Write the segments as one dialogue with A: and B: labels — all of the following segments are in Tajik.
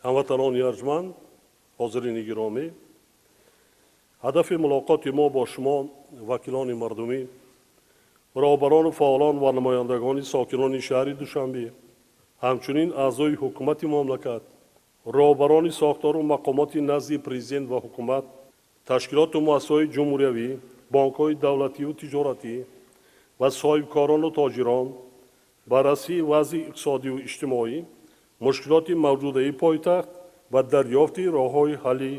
A: Ҳамватанони арҷманд, ҳозирини гиромӣ, ҳадафи мулоқоти мо бо шумо, вакилони мардумӣ, роҳбарону фаъолон ва намояндагони сокинони шаҳри Душанбе, ҳамчунин аъзои ҳукумати мамлакат, роҳбарони сохтору мақомоти назди президент ва ҳукумат, ташкилоту муассисаҳои ҷумҳуриявӣ, бонкҳои давлативу тиҷоратӣ ва соҳибкорону тоҷирон, баррасии вазъи иқтисодиву иҷтимоӣ, мушкилоти мавҷудаи пойтахт ва дарёфти роҳҳои ҳалли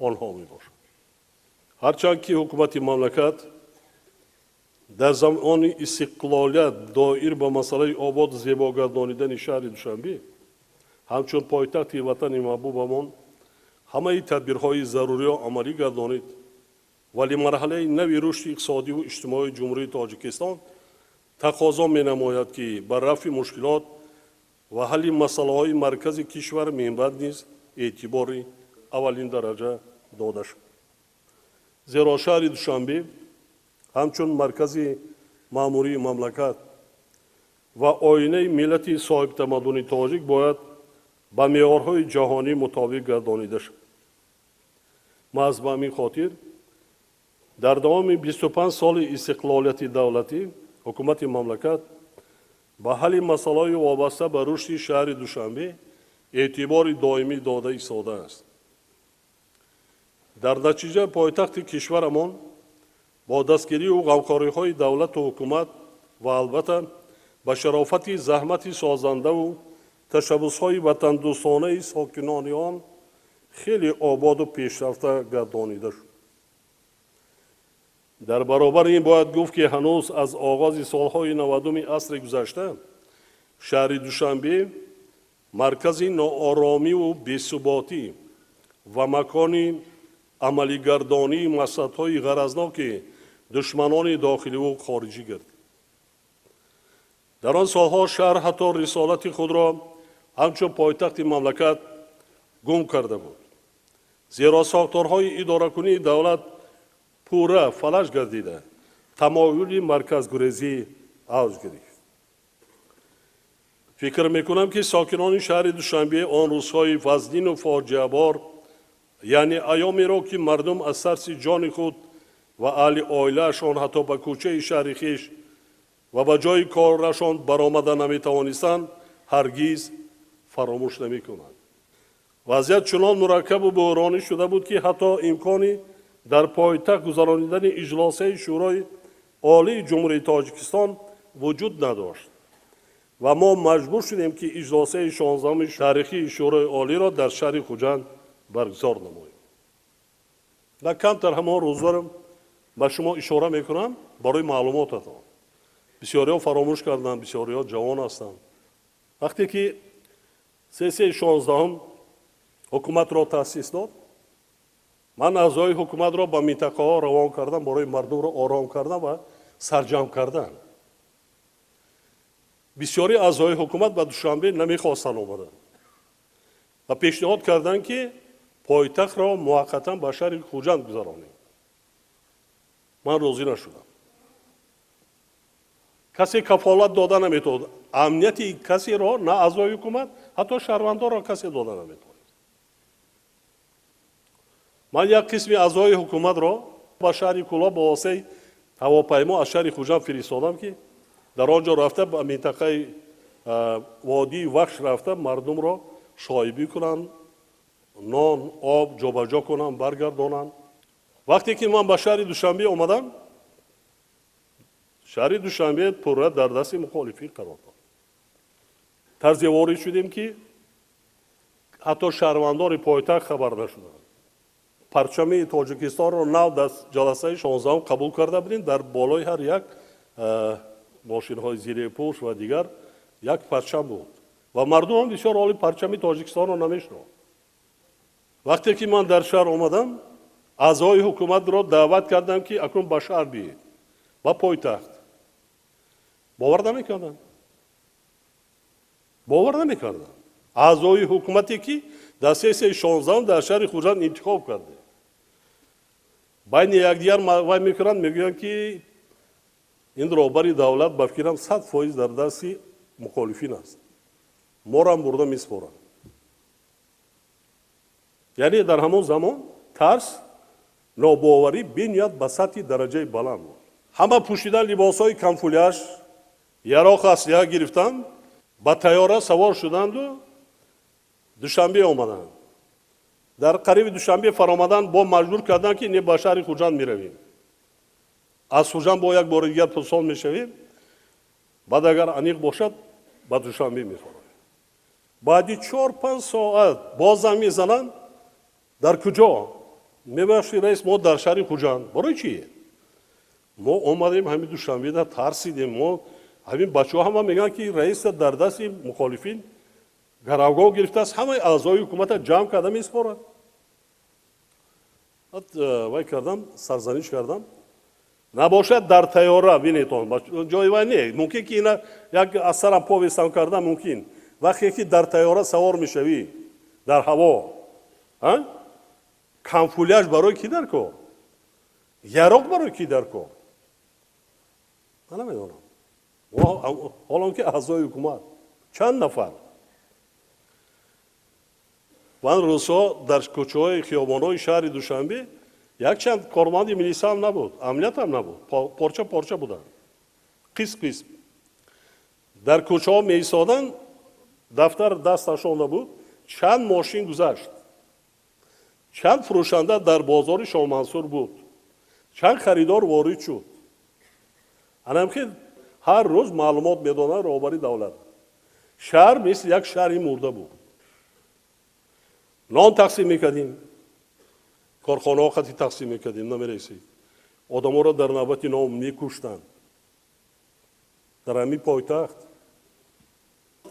A: онҳо мебошад. Ҳарчанд ки ҳукумати мамлакат дар замони истиқлолият доир ба масъалаи ободу зебо гардонидани шаҳри Душанбе ҳамчун пойтахти ватани маҳбубамон ҳамаи тадбирҳои заруриро амалӣ гардонид, вале марҳалаи нави рушди иқтисодиву иҷтимоии Ҷумҳурии Тоҷикистон тақозо менамояд, ки ба рафъи мушкилот ва ҳалли масъалаҳои маркази кишвар минбаъд низ эътибори аввалин дараҷа дода шуд. Зеро шаҳри Душанбе ҳамчун маркази маъмурии мамлакат ва оинаи миллати соҳибтамаддуни тоҷик бояд ба меъёрҳои ҷаҳонӣ мутобиқ гардонида шуд. Маҳз ба ҳамин хотир дар давоми 25 соли истиқлолияти давлатӣ ҳукумати мамлакат ба ҳалли масъалаҳои вобаста ба рушди шаҳри Душанбе эътибори доимӣ дода истодааст. Дар натиҷа пойтахти кишварамон бо дастгирию ғамхориҳои давлату ҳукумат ва албатта ба шарофати заҳмати созандаву ташаббусҳои ватандӯстонаи сокинони он хеле ободу пешрафта гардонида шуд. Дар баробари ин бояд гуфт, ки ҳанӯз аз оғози солҳои 90-уми асри гузашта шаҳри Душанбе маркази нооромиву бесуботӣ ва макони амалигардонии мақсадҳои ғаразноки душманони дохиливу хориҷӣ гардид. Дар он солҳо шаҳр ҳатто рисолати худро ҳамчун пойтахти мамлакат гум карда буд, зеро сохторҳои идоракунии давлат пурра фалаҷ гардида, тамоюли марказгурезӣ авҷ гирифт. Фикр мекунам, ки сокинони шаҳри Душанбе он рӯзҳои вазнину фоҷиабор, яъне айёмеро, ки мардум аз тарси ҷони худ ва аҳли оилаашон ҳатто ба кӯчаи шаҳри хеш ва ба ҷои корашон баромада наметавонистанд, ҳаргиз фаромӯш намекунанд. Вазъият чунон мураккабу буҳронӣ шуда буд, ки ҳатто имкони дар пойтахт гузаронидани иҷлосияи Шӯрои Олии Ҷумҳурии Тоҷикистон вуҷуд надошт ва мо маҷбур шудем, ки иҷлосияи 16-уми таърихии Шӯрои Олиро дар шаҳри Хуҷанд баргузор намоем. Дар камтар ҳамон рӯзҳоро ба шумо ишора мекунам барои маълумотатон. Бисёриҳо фаромӯш карданд, бисёриҳо ҷавон ҳастанд. Вақте ки сессияи 16-ум ҳукуматро таъсис дод, ман аъзои ҳукуматро ба минтақаҳо равон кардам барои мардумро ором кардан ва сарҷамъ кардан. Бисёри аъзои ҳукумат ба Душанбе намехостанд омадан ва пешниҳод карданд, ки пойтахтро муваққатан ба шаҳри Хуҷанд гузаронем. Ман розӣ нашудам. Касе кафолат дода наметавонад. Амнияти касеро на аъзои ҳукумат, ҳатто шаҳрвандонро касе дода наметавонад. Ман як қисми аъзои ҳукуматро ба шаҳри Кӯлоб ба воситаи ҳавопаймо аз шаҳри Хуҷанд фиристодам, ки дар он ҷо рафта ба минтақаи водии Вахш рафта мардумро шоҳибӣ кунанд, нон, об ҷобаҷо кунанд, баргардонанд. Вақте ки ман ба шаҳри Душанбе омадам, шаҳри Душанбе пурра дар дасти мухолифин қарор дод. Тарзе ворид шудем, ки ҳатто шаҳрвандони пойтахт хабар нашуданд. Парчами Тоҷикистонро нав дар ҷаласаи 16-ум қабул карда будем, дар болои ҳар як мошинҳои зирепӯш ва дигар як парчам буд ва мардумам бисёр оли парчами Тоҷикистонро намешинохт. Вақте ки ман дар шаҳр омадам, аъзои ҳукуматро даъват кардам, ки акнун ба шаҳр биед, ба пойтахт. Бовар намекарданд, бовар намекарданд. Аъзои ҳукумате, ки дар сессияи 16-ум дар шаҳри Хуҷанд интихоб кардем, байни якдигар вай мекунанд, мегӯянд, ки ин роҳбари давлат ба фикрам 100% дар дасти мухолифин аст, морам бурда меспоранд. Яъне дар ҳамон замон тарс, нобоварӣ бениҳоят ба сатҳи дараҷаи баланд буд. Ҳама пӯшидан либосҳои камфуляж, яроқ аслиҳа гирифтанд, ба тайёра савор шуданду Душанбе омаданд. Дар қариби Душанбе фаромадан бо маҷбур карданд, ки не, ба шаҳри Хуҷанд меравем. Аз Хуҷанд бо як бори дигар пурсон мешавем, баъд агар аниқ бошад, ба Душанбе мефароем. Баъди 4-5 соат боз занг мезананд: дар куҷо? Мебахшед, раис, мо дар шаҳри Хуҷанд. Барои чӣ? Мо омадем ҳамин Душанбеда, тарсидем. Мо ҳамин бачаҳо ҳама мегӯянд, ки раиса дар дасти мухолифин гаравгоҳ гирифтааст, ҳамаи аъзои ҳукумата ҷамъ карда месупорад. Вай кардам, сарзаниш кардам. Набошад, дар тайёра бинетон, ҷои вай не, мумкин ки ина як аз сарам повестам карда мумкин. Вақте ки дар тайёра савор мешавӣ, дар ҳаво камфуляж барои кӣ дар кор, яроқ барои кӣ дар кор, ман намедонам. Ҳолон ки аъзои ҳукумат чанд нафар ван рӯзҳо дар кӯчаҳои хиёбонҳои шаҳри Душанбе якчанд корманди милиса ҳам набуд, амният ҳам набуд, порча порча буданд, қисм қисм дар кӯчаҳо меистоданд, дафтар дасташон набуд. Чанд мошин гузашт, чанд фурӯшанда дар бозори Шоҳмансур буд, чанд харидор ворид шуд, анам ки ҳар рӯз маълумот медонад роҳбари давлат. Шаҳр мисли як шаҳри мурда буд. Нон тақсим мекардим, корхонаҳо қати тақсим мекардим, намерасид. Одаморо дар навбати нон мекуштанд дар ҳамин пойтахт.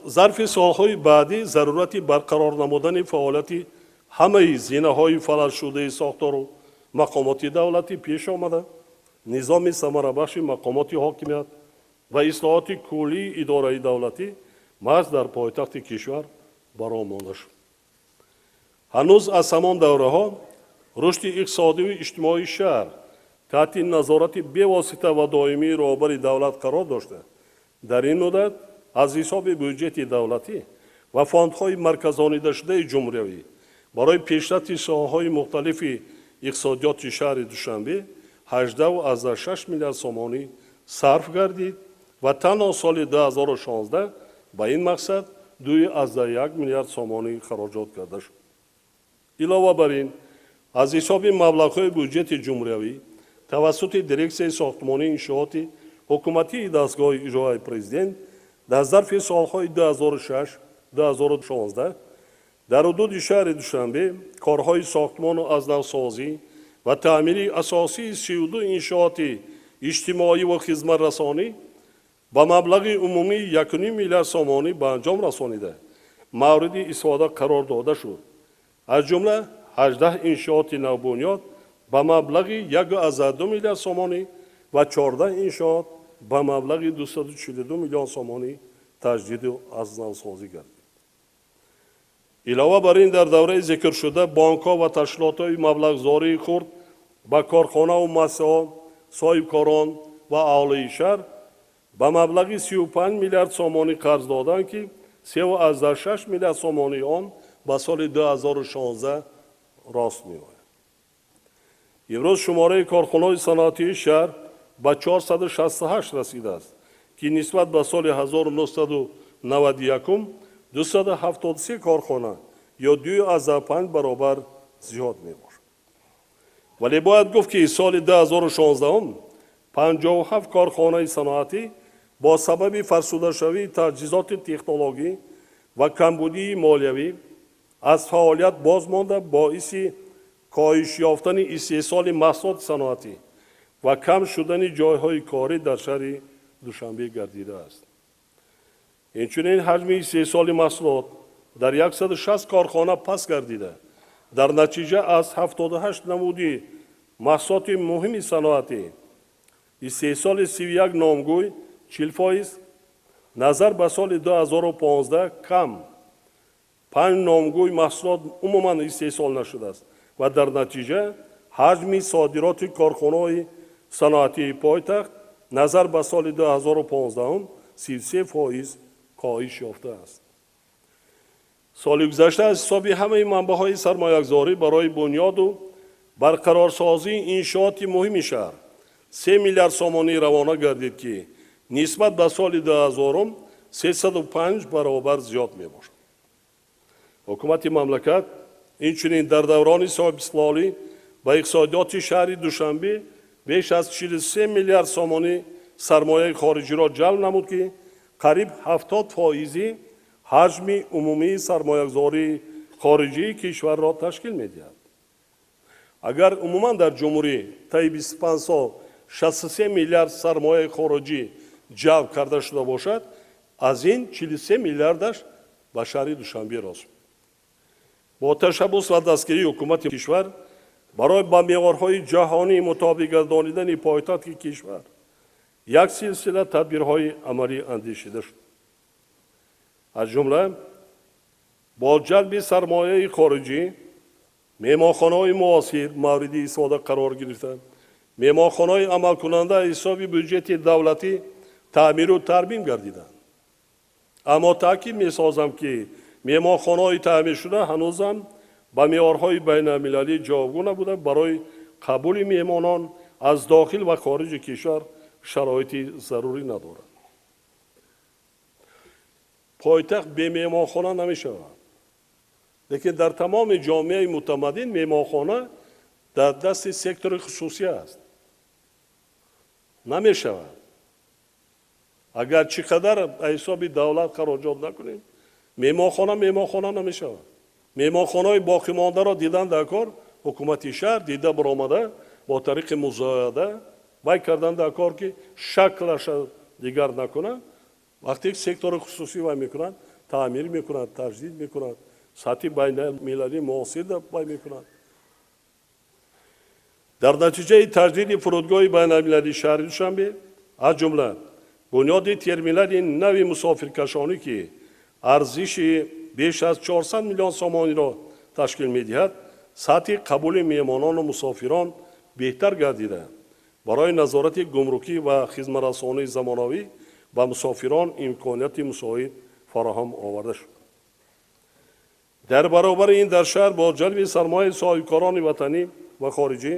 A: Зарфи солҳои баъдӣ зарурати барқарор намудани фаъолияти ҳамаи зинаҳои фалаҷшудаи сохтору мақомоти давлатӣ пеш омада, низоми самарабахши мақомоти ҳокимият ва ислоҳоти куллии идораи давлатӣ маҳз дар пойтахти кишвар бароҳ монда шуд. Ҳанӯз аз ҳамон давраҳо рушди иқтисодиву иҷтимоии шаҳр таҳти назорати бевосита ва доимии роҳбари давлат қарор дошта, дар ин муддат аз ҳисоби бюҷети давлатӣ ва фондҳои марказонидашудаи ҷумҳуриявӣ барои пешрафти соҳаҳои мухталифи иқтисодиёти шаҳри Душанбе 18,6 миллиард сомонӣ сарф гардид ва танҳо соли 2016 ба ин мақсад 2,1 миллиард сомонӣ хароҷот карда шуд. Илова бар ин, аз ҳисоби маблағҳои бюҷети ҷумҳуриявӣ тавассути дирексияи сохтмонии иншооти ҳукуматии дастгоҳи иҷроияи президент дар зарфи солҳои 2006-2016 дар ҳудуди шаҳри Душанбе корҳои сохтмону аз навсозӣ ва таъмири асосии 32 иншооти иҷтимоӣ ва хизматрасонӣ ба маблағи умумии 1,5 миллиард сомонӣ ба анҷом расонида, мавриди истифода қарор дода шуд. Аз ҷумла 18 иншооти навбунёд ба маблағи 1,2 миллиард сомонӣ ва 14 иншоот ба маблағи 242 миллион сомонӣ таҷдиду аз навсозӣ гардид. Илова бар ин, дар давраи зикршуда бонкҳо ва ташкилотҳои маблағгузории хурд ба корхонаву муассисаҳо, соҳибкорон ва аҳолии шаҳр ба маблағи 35 миллиард сомонӣ қарз доданд, ки 3,6 миллиард сомонии он ба соли 2016 рост меояд. Имрӯз шумораи корхонаҳои саноатии шаҳр ба 468 расидааст, ки нисбат ба соли 1991 273 корхона ё 2,5 баробар зиёд мебошад. Вале бояд гуфт, ки соли 2016 57 корхонаи саноатӣ бо сабаби фарсудашавии таҷҳизоти технологӣ ва камбудии молиявӣ аз фаъолият боз монда, боиси коҳиш ёфтани истеҳсоли маҳсулоти саноатӣ ва кам шудани ҷойҳои корӣ дар шаҳри Душанбе гардидааст. Инчунин ҳаҷми истеҳсоли маҳсулот дар 160 корхона паст гардида, дар натиҷа аз 78 намуди маҳсулоти муҳими саноатӣ истеҳсоли 31 номгӯй 40% назар ба соли 2015 кам, 5 номгӯй маҳсулот умуман истеҳсол нашудааст ва дар натиҷа ҳаҷми содироти корхонаҳои саноатии пойтахт назар ба соли 2015 33% коҳиш ёфтааст. Соли гузашта аз ҳисоби ҳамаи манбаъҳои сармоягузорӣ барои бунёду барқарорсозии иншооти муҳими шаҳр 3 миллиард сомонӣ равона гардид, ки нисбат ба соли 2000 305 баробар зиёд мебошад. Ҳукумати мамлакат инчунин дар даврони соҳибистиқлолӣ ба иқтисодиёти шаҳри Душанбе беш аз 43 миллиард сомонӣ сармояи хориҷиро ҷалб намуд, ки қариб 70% ҳаҷми умумии сармоягузории хориҷии кишварро ташкил медиҳад. Агар умуман дар ҷумҳурӣ таи 25 сол 63 миллиард сармояи хориҷӣ ҷалб карда шуда бошад, аз ин 43 миллиардаш ба шаҳри Душанбе рост. Бо ташаббус ва дастгирии ҳукумати кишвар барои ба меъёрҳои ҷаҳонӣ мутобиқ гардонидани пойтахти кишвар як силсила тадбирҳои амалӣ андешида шуд. Аз ҷумла бо ҷалби сармояи хориҷӣ меҳмонхонаҳои муосир мавриди истифода қарор гирифтанд. Меҳмонхонаҳои амалкунанда аз ҳисоби бюҷети давлатӣ таъмиру тармим гардиданд. Аммо таъкид месозам, ки меҳмонхонаҳои таъмиршуда ҳанӯзам ба меъёрҳои байналмилалӣ ҷавобгӯ набуда, барои қабули меҳмонон аз дохил ва хориҷи кишвар шароити зарурӣ надорад. Пойтахт бе меҳмонхона намешавад, лекин дар тамоми ҷомеаи мутамаддин меҳмонхона дар дасти сектори хусусӣ аст. Намешавад. Агар чӣ қадар аз ҳисоби давлат хароҷот накунем, меҳмонхона меҳмонхона намешавад. Меҳмонхонаҳои боқимондаро дидан дар кор ҳукумати шаҳр дида баромада бо тариқи музояда вай кардан дар кор, ки шаклаша дигар накунад. Вақте сектори хусусӣ вай мекунад, таъмир мекунад, таҷдид мекунад, сатҳи байналмилалӣ муосир вай мекунад. Дар натиҷаи таҷдиди фурудгоҳи байналмилалии шаҳри Душанбе, аз ҷумла бунёди терминали нави мусофиркашонӣ, ки арзиши беш аз 400 миллион сомониро ташкил медиҳад, сатҳи қабули меҳмонону мусофирон беҳтар гардида, барои назорати гумрукӣ ва хизматрасонии замонавӣ ба мусофирон имконияти мусоид фароҳам оварда шуд. Дар баробари ин дар шаҳр бо ҷалби сармояи соҳибкорони ватанӣ ва хориҷӣ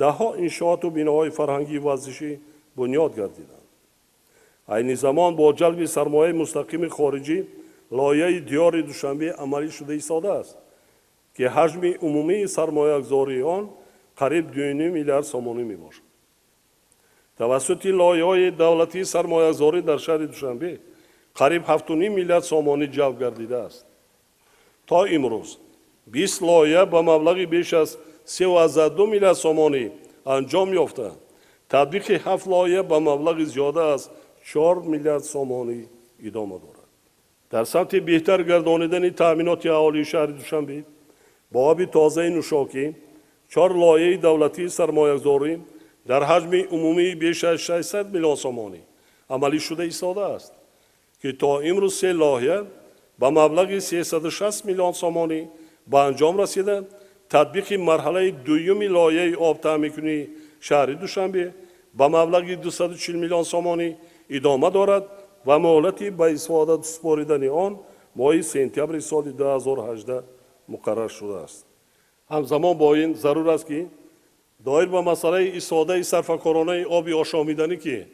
A: даҳҳо иншооту биноҳои фарҳангию варзишӣ бунёд гардиданд. Айни замон бо ҷалби сармояи мустақими хориҷӣ лоиҳаи диёри Душанбе амалӣ шуда истодааст, ки ҳаҷми умумии сармоягузории он қариб 2,5 миллиард сомонӣ мебошад. Тавассути лоиҳаҳои давлатии сармоягузорӣ дар шаҳри Душанбе қариб 7,5 миллиард сомонӣ ҷалб гардидааст. То имрӯз 20 лоиҳа ба маблағи беш аз 3,2 миллиард сомонӣ анҷом ёфта, татбиқи 7 лоиҳа ба маблағи зиёда аз 4 миллиард сомонӣ идома дорад. Дар самти беҳтар гардонидани таъминоти аҳолии шаҳри Душанбе бо оби тозаи нӯшокӣ 4 лоиҳаи давлатии сармоягузорӣ дар ҳаҷми умумии беш аз 600 миллион сомонӣ амалӣ шуда истодааст, ки то имрӯз 3 лоиҳа ба маблағи 360 миллион сомонӣ ба анҷом расида, татбиқи марҳалаи дуюми лоиҳаи обтаъминкунии шаҳри Душанбе ба маблағи 240 миллион сомонӣ идома дорад ва муҳлати ба истифода супоридани он моҳи сентябри соли 2018 муқаррар шудааст. Ҳамзамон бо ин зарур аст, ки доир ба масъалаи истифодаи сарфакоронаи оби ошомиданӣ, ки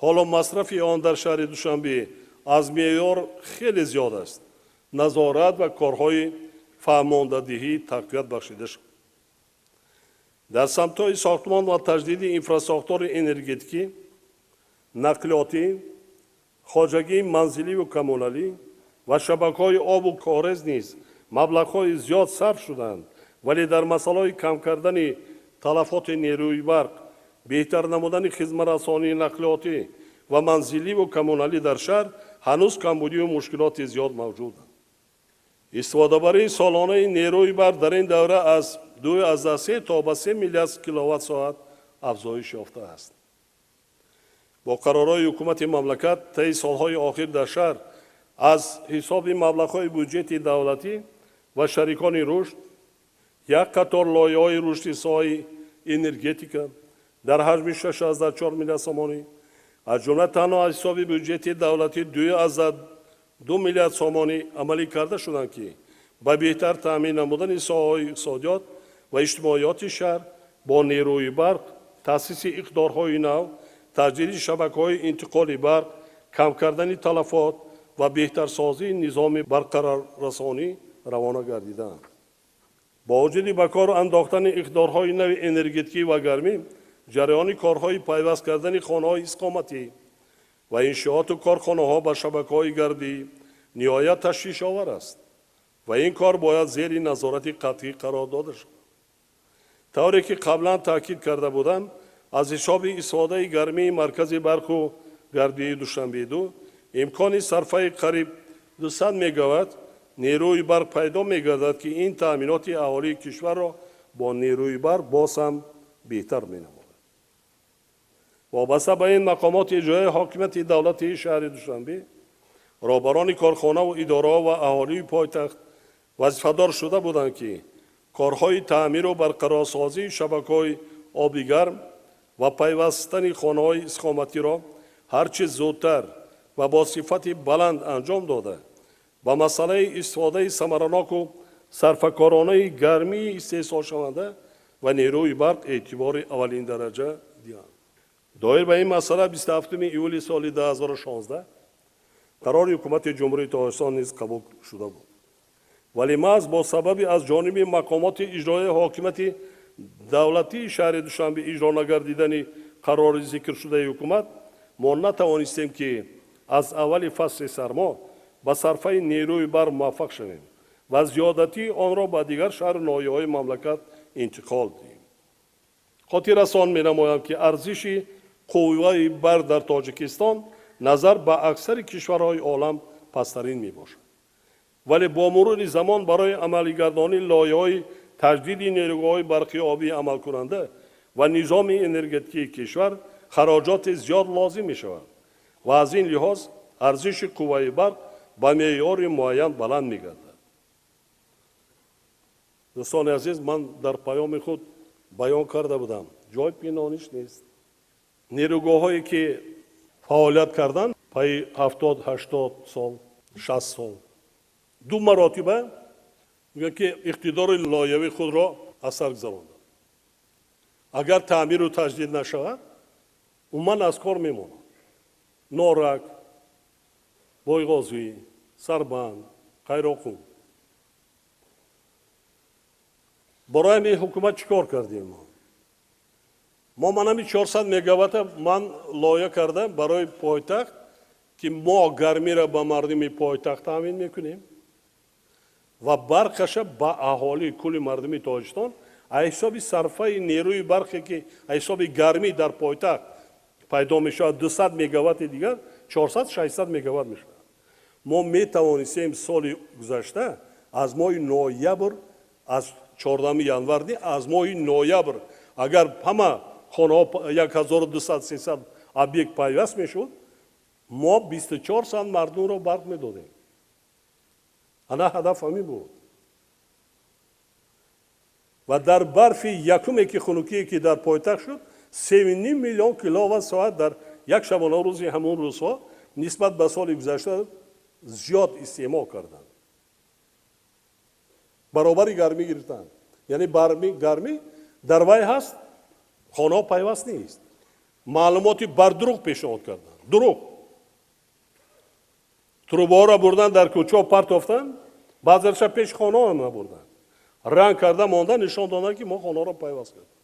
A: ҳоло масрафи он дар шаҳри Душанбе аз меъёр хеле зиёд аст, назорат ва корҳои фаҳмондадиҳӣ тақвият бахшида шуд. Дар самтҳои сохтмон ва таҷдиди инфрасохтори энергетикӣ, нақлиётӣ, хоҷагии манзиливу коммуналӣ ва шабакаҳои обу корез низ маблағҳои зиёд сарф шуданд, вале дар масъалаҳои кам кардани талафоти нерӯи барқ, беҳтар намудани хизматрасонии нақлиётӣ ва манзиливу коммуналӣ дар шаҳр ҳанӯз камбудию мушкилоти зиёд мавҷуданд. Истифодабарии солонаи нерӯи барқ дар ин давра аз 2,3 то ба 3 миллиард киловатт-соат афзоиш ёфтааст. Бо қарорҳои ҳукумати мамлакат таи солҳои охир дар шаҳр аз ҳисоби маблағҳои бюҷети давлатӣ ва шарикони рушд як қатор лоиҳаҳои рушди соҳаи энергетика дар ҳаҷми 6,4 миллиард сомонӣ, аз ҷумла танҳо аз ҳисоби бюҷети давлатӣ 2,2 миллиард сомонӣ амалӣ карда шуданд, ки Ба беҳтар таъмин намудани соҳаҳои иқтисодиёт ва иҷтимоиёти шаҳр бо нерӯи барқ, таъсиси иқдорҳои нав, таҷдиди шабакаҳои интиқоли барқ, кам кардани талафот ва беҳтарсозии низоми барқароррасонӣ равона гардидаанд. Бо вуҷуди ба кор андохтани иқдорҳои нави энергетикӣ ва гармӣ, ҷараёни корҳои пайваст кардани хонаҳои истиқоматӣ ва иншооту корхонаҳо ба шабакаҳои гардӣ ниҳоят ташвишовар аст ва ин кор бояд зери назорати қатъӣ қарор дода шавад. Тавре ки қаблан таъкид карда будам, аз ҳисоби истифодаи гармии маркази барқу гардии Душанбе-2 имкони сарфаи қариб 200 мегаватт нерӯи барқ пайдо мегардад, ки ин таъминоти аҳолии кишварро бо нерӯи барқ боз ҳам беҳтар менамояд. Вобаста ба ин, мақомоти иҷроияи ҳокимияти давлатии шаҳри Душанбе, роҳбарони корхонаву идораҳо ва аҳолии пойтахт вазифадор шуда буданд, ки корҳои таъмиру барқарорсозии шабакаҳои оби гарм ва пайвастани хонаҳои истиқоматиро ҳарчи зудтар ва бо сифати баланд анҷом дода, ба масъалаи истифодаи самараноку сарфакоронаи гармии истеҳсолшаванда ва нерӯи барқ эътибори аввалиндараҷа диҳанд. Доир ба ин масъала 27 июли соли 2016 қарори ҳукумати Ҷумҳурии Тоҷикистон низ қабул шуда буд. Вале маҳз бо сабаби аз ҷониби мақомоти иҷроияи ҳокимияти давлатии шаҳри Душанбе иҷро нагардидани қарори зикршудаи ҳукумат, мо натавонистем, ки аз аввали фасли сармо ба сарфаи нерӯи барқ муваффақ шавем ва зиёдатии онро ба дигар шаҳру ноҳияҳои мамлакат интиқол диҳем. Хотиррасон менамоям, ки арзиши қувваи барқ дар Тоҷикистон назар ба аксари кишварҳои олам пасттарин мебошад. Вале бо мурури замон барои амалигардонии лоиҳаҳои таҷдиди нерӯгоҳҳои барқи обии амалкунанда ва низоми энергетикии кишвар хароҷоти зиёд лозим мешавад ва аз ин лиҳоз арзиши қувваи барқ ба меъёри муайян баланд мегардад. Дӯстони азиз, ман дар паёми худ баён карда будам, ҷой пинҳониш нест. Нерӯгоҳҳое ки фаъолият карданд пайи 70, 80 сол, 60 сол ду маротиба мегӯянд, ки иқтидори лоиҳавии худро аз сар гузаронданд. Агар таъмиру таҷдид нашавад, умуман аз кор мемонад. Норак, Бойғозӣ, Сарбанд, Қайроқум. Барои ҳамин ҳукумат чӣ кор кардем мо? Мо манами 400 мегаватта ман лоиҳа кардам барои пойтахт, ки мо гармиро ба мардуми пойтахт таъмин мекунем ва барқаша ба аҳолии кулли мардуми Тоҷикистон аз ҳисоби сарфаи нерӯи барқе, ки аз ҳисоби гармӣ дар пойтахт пайдо мешавад, 200 мегаватти дигар 400-600 мегаватт мешавад. Мо метавонистем соли гузашта аз моҳи ноябр, аз 14 январ, аз моҳи ноябр, агар ҳама хонаҳо 1200-300 объект пайваст мешуд, мо 24 соат мардумро барқ медодем. Ана ҳадаф ҳамин буд. Ва дар барфи якуме ки хунукие ки дар пойтахт шуд, 3,5 миллион киловатт соат дар як шабонарӯзи ҳамон рӯзҳо нисбат ба соли гузашта зиёд истеъмол карданд. Баробари гармӣ гирифтанд. Яъне гармӣ дар вай ҳаст, хонаҳо пайваст нест. Маълумоти бардурӯғ пешниҳод карданд. Дурӯғ. Трубаҳоро бурдан дар кӯчаҳо партофтанд, баъзеаша пеши хонаҳо набурданд. Ранг карда монда нишон доданд, ки мо хонаҳоро пайваст кардем.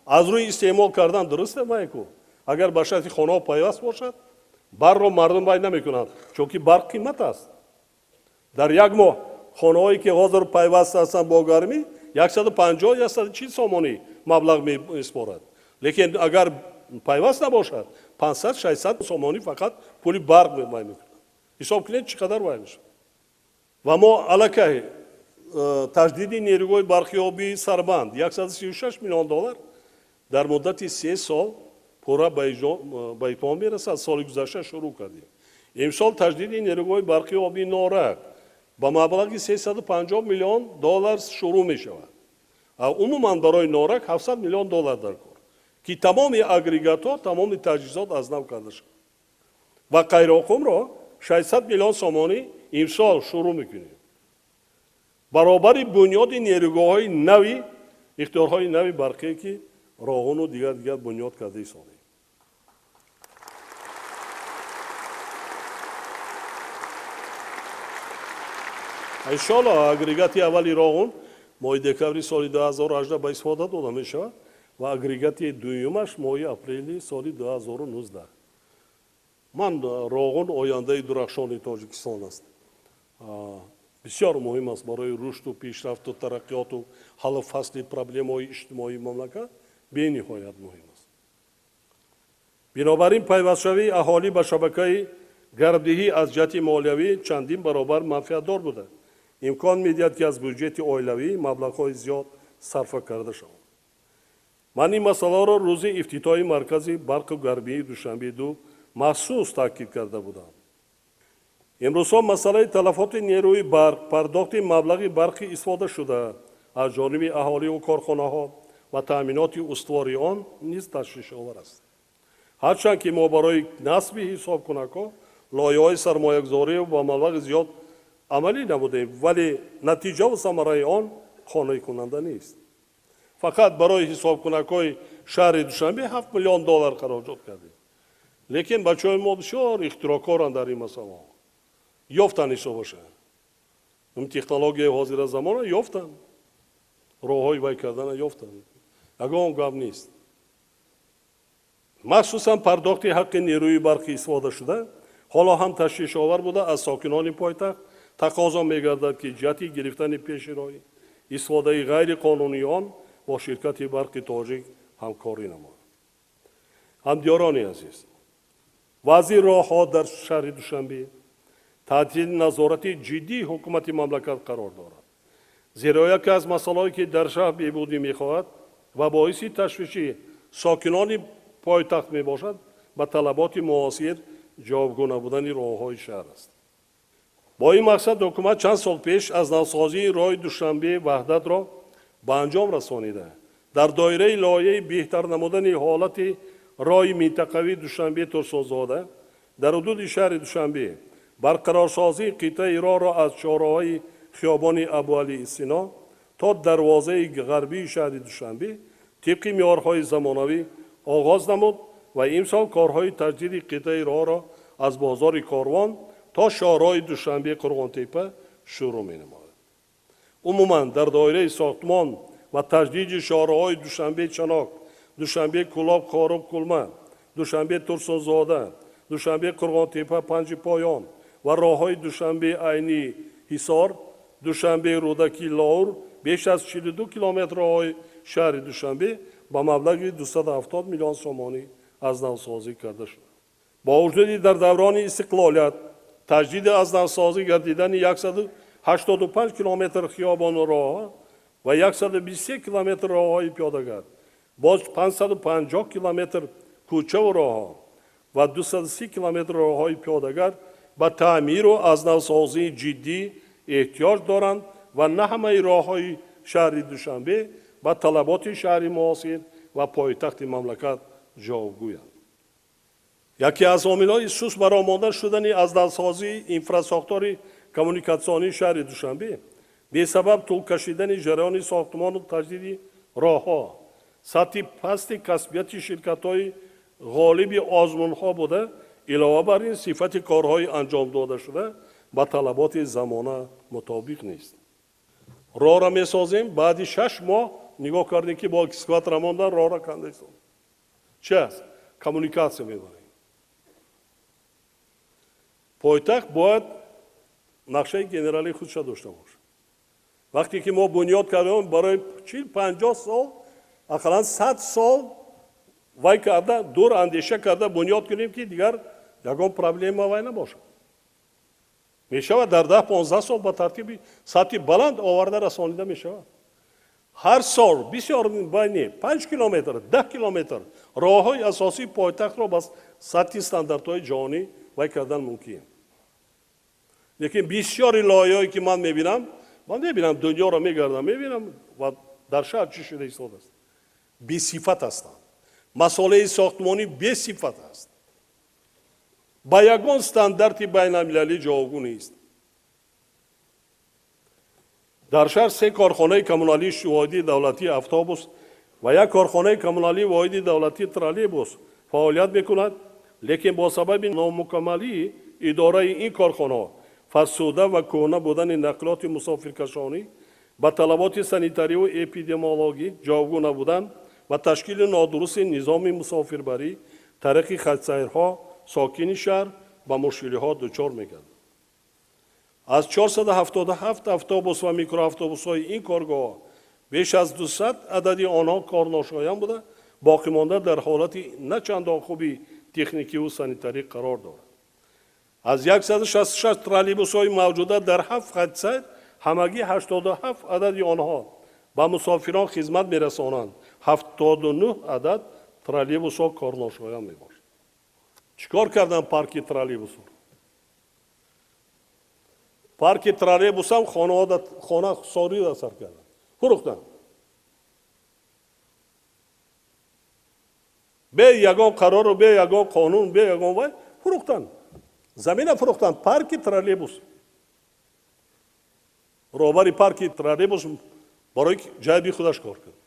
A: Аз рӯи истеъмол кардан дуруст майку. Агар ба шарти хонаҳо пайваст бошад, барқро мардум вай намекунанд, чунки барқ қимат аст. Дар як моҳ хонаҳое ки ҳозир пайваст ҳастанд бо гармӣ, 150, 140 сомонӣ маблағ месупорад. Лекин агар пайваст набошад, 500, 600 сомонӣ фақат пули барқ вай мекунад. Ҳисоб кунед, чӣ қадар вай мешавад. Ва мо аллакай таҷдиди нерӯгоҳи барқи обии Сарбанд 136 миллион доллар дар муддати 3 сол пурра ба итмом мерасад. Соли гузашта шурӯъ кардем. Имсол таҷдиди нерӯгоҳи барқи обии Норак ба маблағи 350 миллион доллар шурӯъ мешавад. Умуман барои Норак 700 миллион доллар дар кор, ки тамоми агрегатҳо, тамоми таҷҳизот аз нав карда шавад. Ва Қайроқумро 600 миллион сомонӣ имсол шурӯъ мекунем. Баробари бунёди нерӯгоҳҳои нави, ихтиёрҳои нави барқие, ки Роғуну дигар бунёд карда истодем. Иншоалло, агрегати аввали Роғун моҳи декабри соли 2018 ба истифода дода мешавад ва агрегати дуюмаш моҳи апрели соли 2019. Ман Роғун ояндаи дурахшони Тоҷикистон аст. Бисёр муҳим аст барои рушду пешрафту тараққиёту ҳаллу фасли проблемаҳои иҷтимоии мамлакат, бениҳоят муҳим аст. Бинобар ин пайвастшавии аҳолӣ ба шабакаи гармдиҳӣ аз ҷиҳати молиявӣ чандин баробар манфиатдор буда, имкон медиҳад, ки аз буҷети оилавӣ маблағҳои зиёд сарфа карда шаванд. Ман ин масъаларо рӯзи ифтитоҳи маркази барқу гармии Душанбе 2 махсус таъкид карда будам. Имрӯзҳо масъалаи талафоти нерӯи барқ, пардохти маблағи барқи истифодашуда аз ҷониби аҳоливу корхонаҳо ва таъминоти устувори он низ ташвишовар аст. Ҳарчанд ки мо барои насби ҳисобкунакҳо лоиҳаҳои сармоягузорӣ ва маблағи зиёд амалӣ намудем, вале натиҷаву самараи он қонеъкунанда нест. Фақат барои ҳисобкунакҳои шаҳри Душанбе 7 миллион доллар хароҷот кардем. Лекин бачаҳои мо бисёр ихтирокоранд дар ин масъалаҳо. Ёфтанд ҳисобаша. Ин технологияи ҳозира замона ёфтанд. Роҳҳои вай кардана ёфтанд. Ягон гап нест. Махсусан пардохти ҳаққи нерӯи барқи истифодашуда ҳоло ҳам ташвишовар буда, аз сокинони пойтахт тақозо мегардад, ки ҷиҳати гирифтани пеши роҳи истифодаи ғайриқонунии он бо ширкати барқи тоҷик ҳамкорӣ намояд. Ҳамдиёрони азиз, вазъи роҳҳо дар шаҳри Душанбе таҳти назорати ҷиддии ҳукумати мамлакат қарор дорад. Зеро яке аз масъалаҳое, ки дар шаҳр беҳбудӣ мехоҳад ва боиси ташвиши сокинони пойтахт мебошад, ба талаботи муосир ҷавобгӯ набудани роҳҳои шаҳр аст. Бо ин мақсад ҳукумат чанд сол пеш аз навсозии роҳи Душанбе Ваҳдатро ба анҷом расонида, дар доираи лоиҳаи беҳтар намудани ҳолати роҳи минтақавии Душанбе Турсунзода дар ҳудуди шаҳри Душанбе барқарорсозии қитъаи роҳро аз чорроҳаи хиёбони Абуалӣ Сино то дарвозаи ғарбии шаҳри Душанбе тибқи меъёрҳои замонавӣ оғоз намуд ва имсол корҳои таҷдиди қитъаи роҳро аз бозори Корвон то шоҳроҳи Душанбе Қурғонтепа шурӯъ менамояд. Умуман дар доираи сохтмон ва таҷдиди шоҳроҳҳои Душанбе Чанок, Душанбе Кӯлоб Хоруғ Кулма, Душанбе Турсунзода, Душанбе Қурғонтепа Панҷи Поён ва роҳҳои Душанбе Айнӣ Ҳисор, Душанбе Рӯдакӣ Лоур беш аз 42 километр роҳҳои шаҳри Душанбе ба маблағи 270 миллион сомонӣ аз навсозӣ карда шуд. Бо вуҷуди дар даврони истиқлолият таҷдиди аз навсозӣ гардидани 185 километр хиёбону роҳҳо ва 123 километр роҳҳои пиёдагард, боз 550 километр кӯчаву роҳҳо ва 230 километр роҳҳои пиёдагард ба таъмиру аз навсозии ҷиддӣ эҳтиёҷ доранд ва на ҳамаи роҳҳои шаҳри Душанбе ба талаботи шаҳри муосир ва пойтахти мамлакат ҷавобгӯянд. Яке аз омилҳои суст баромонда шудани аз навсозии инфрасохтори коммуникатсионии шаҳри Душанбе бесабаб тӯл кашидани ҷараёни сохтмону таҷдиди роҳҳо, сатҳи пасти касбияти ширкатҳои ғолиби озмунҳо буда, илова бар ин сифати корҳои анҷом додашуда ба талаботи замона мутобиқ нест. Роҳро месозем, баъди 6 моҳ нигоҳ кардем, ки бо экскаватор мондан роҳро канда истодем. Чи аст? Коммуникатсия мебарем. Пойтахт бояд нақшаи генералии худша дошта бошад. Вақте ки мо бунёд кардем, барои 40-50 сол, ақаллан 100 сол вай карда, дур андеша карда бунёд кунем, ки дигар ягон проблема вай набошад. Мешавад дар 10-15 сол ба тартиби сатҳи баланд оварда расонида мешавад. Ҳар сол бисёр байни 5 километр, 10 километр роҳҳои асосии пойтахтро ба сатҳи стандартҳои ҷаҳонӣ вай кардан мумкин. Лекин бисёри лоиҳаҳое ки ман мебинам, дунёро мегардам, мебинам ва дар шаҳр чӣ шуда истодааст. Бесифат ҳастанд. Масолеҳи сохтмонӣ бесифат аст. Ба ягон стандарти байналмилалӣ ҷавобгӯ нест. Дар шаҳр 3 корхонаи коммуналии воҳиди давлатии автобус ва 1 корхонаи коммуналии воҳиди давлатии троллейбус фаъолият мекунад, лекин бо сабаби номукаммалии идораи ин корхонаҳо, фарсуда ва кӯҳна будани нақлиёти мусофиркашонӣ, ба талаботи санитариву эпидемиологӣ ҷавобгӯ набудан ва ташкили нодурусти низоми мусофирбарӣ тариқи хатсайрҳо сокини шаҳр ба мушкилиҳо дучор мегардад. Аз 477 автобус ва микроавтобусҳои ин коргоҳ беш аз 200 адади онҳо корношоям буда, боқимонда дар ҳолати на чандон хуби техникиву санитарӣ қарор дорад. Аз 166 троллейбусҳои мавҷуда дар 7 хатсайр ҳамагӣ 87 адади онҳо ба мусофирон хизмат мерасонанд. 79 адад троллейбусҳо корношоям мебошанд. Чӣ кор карданд парки троллейбусҳо? Парки троллейбусам хона сорӣ сар карданд, фурӯхтанд. Бе ягон қарору, бе ягон қонун, бе ягон вай фурӯхтанд. Замина фурӯхтанд, парки троллейбус. Роҳбари парки троллейбус барои ҷайби худаш кор кард.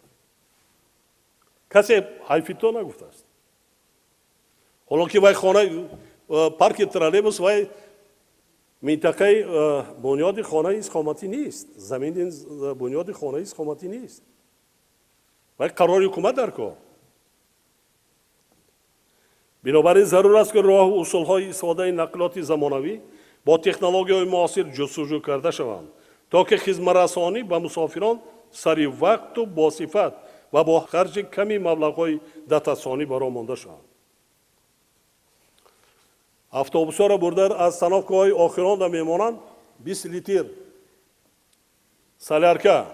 A: Касе ҳайфито нагуфтааст. Ҳоло ки вай хона парки троллейбус вай минтақаи бунёди хонаи истиқоматӣ нест, замини бунёди хонаи истиқоматӣ нест. Вай қарори ҳукумат дар кор. Бинобар ин зарур аст, ки роҳу усулҳои истифодаи нақлиёти замонавӣ бо технологияҳои муосир ҷустуҷӯ карда шаванд, то ки хизматрасонӣ ба мусофирон сари вақту босифат ва бо харҷи ками маблағҳои датасонӣ баро монда шаванд. Автобусҳоро бурда аз остановкаҳои охиронда мемонанд, 20 литр солярка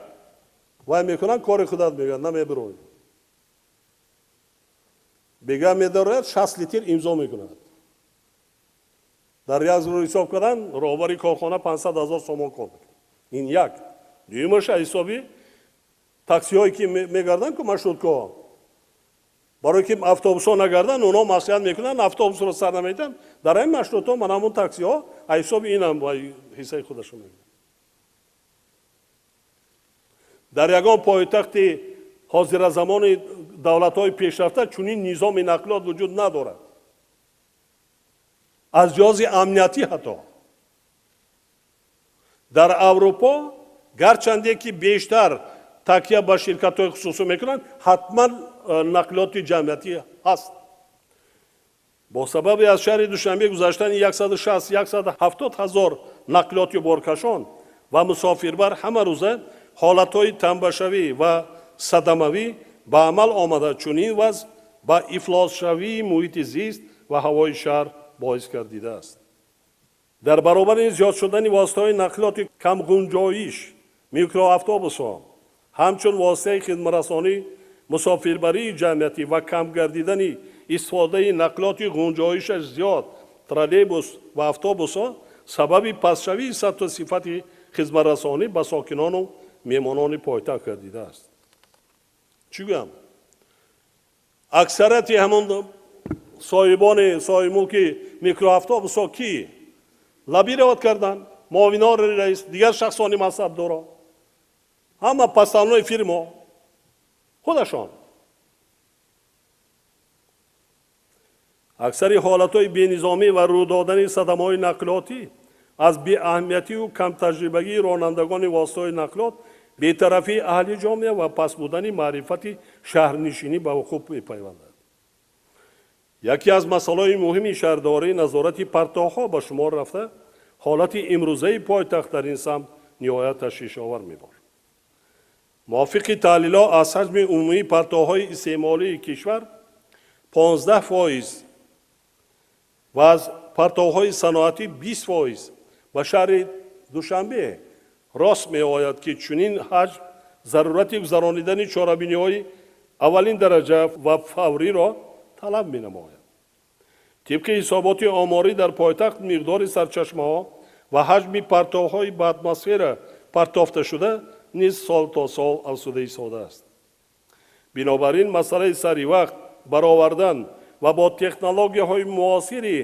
A: вай мекунанд, кори худат мегӯяд, намебироӣ. Бега медарояд, 60 литр имзо мекунад. Дар як рӯз ҳисоб кардан роҳбари корхона 500 000 сомон кор мекунад. Ин як. Дуюмаш ҳисоби таксиҳое ки мегарданд ку маршруткаҳо, барои ки автобусҳо нагарданд, онҳо маслиҳат мекунанд, автобусро сар намедиҳанд. Дар ҳамин маршрутҳо ман ҳамон таксиҳо ҳисоби инам ҳиссаи худашон мегиранд. Дар ягон пойтахти ҳозиразамони давлатҳои пешрафта чунин низоми нақлиёт вуҷуд надорад. Аз ҷиҳози амниятӣ ҳатто дар Аврупо гарчанде ки бештар такя ба ширкатҳои хусусӣ мекунанд, ҳатман нақлиёти ҷамъиятӣ ҳаст. Бо сабаби аз шаҳри Душанбе гузаштани 160-170 ҳазор нақлиёти боркашон ва мусофирбар ҳама рӯза ҳолатҳои танбашавӣ ва садамавӣ ба амал омада, чунин вазъ ба ифлосшавии муҳити зист ва ҳавои шаҳр боис гардидааст. Дар баробари зиёд шудани воситаҳои нақлиёти камғунҷоиш, микроавтобусҳо ҳамчун воситаи хидматрасонӣ, мусофирбарии ҷамъиятӣ ва кам гардидани истифодаи нақлиёти ғунҷоишаш зиёд, троллейбус ва автобусҳо сабаби пастшавии сатҳу сифати хизматрасонӣ ба сокинону меҳмонони пойтахт гардидааст. Чӣ гӯям? Аксарияти ҳамон соҳибони соҳибмулки микроавтобусҳо ки лоббировать карданд, муовинони раис, дигар шахсони мансабдоро, ҳама подставной фирмо худашон. Аксари ҳолатҳои бенизомӣ ва рӯ додани садамаҳои нақлиётӣ аз беаҳамиятию камтаҷрибагии ронандагони воситаҳои нақлиёт, бетарафии аҳли ҷомеа ва паст будани маърифати шаҳрнишинӣ ба вуқӯъ мепайвандад. Яке аз масъалаҳои муҳими шаҳрдорӣ назорати партовҳо ба шумор рафта, ҳолати имрӯзаи пойтахт дар ин самт ниҳоят ташвишовар мебошад. Мувофиқи таҳлилҳо аз ҳаҷми умумии партовҳои истеъмолии кишвар 15% ва аз партовҳои саноатӣ 20% ба шаҳри Душанбе рост меояд, ки чунин ҳаҷм зарурати гузаронидани чорабиниҳои аввалин дараҷа ва фавриро талаб менамояд. Тибқи ҳисоботи оморӣ дар пойтахт миқдори сарчашмаҳо ва ҳаҷми партовҳои ба атмосфера партофташуда низ сол то сол афзуда истодааст. Бинобар ин масъалаи сари вақт баровардан ва бо технологияҳои муосири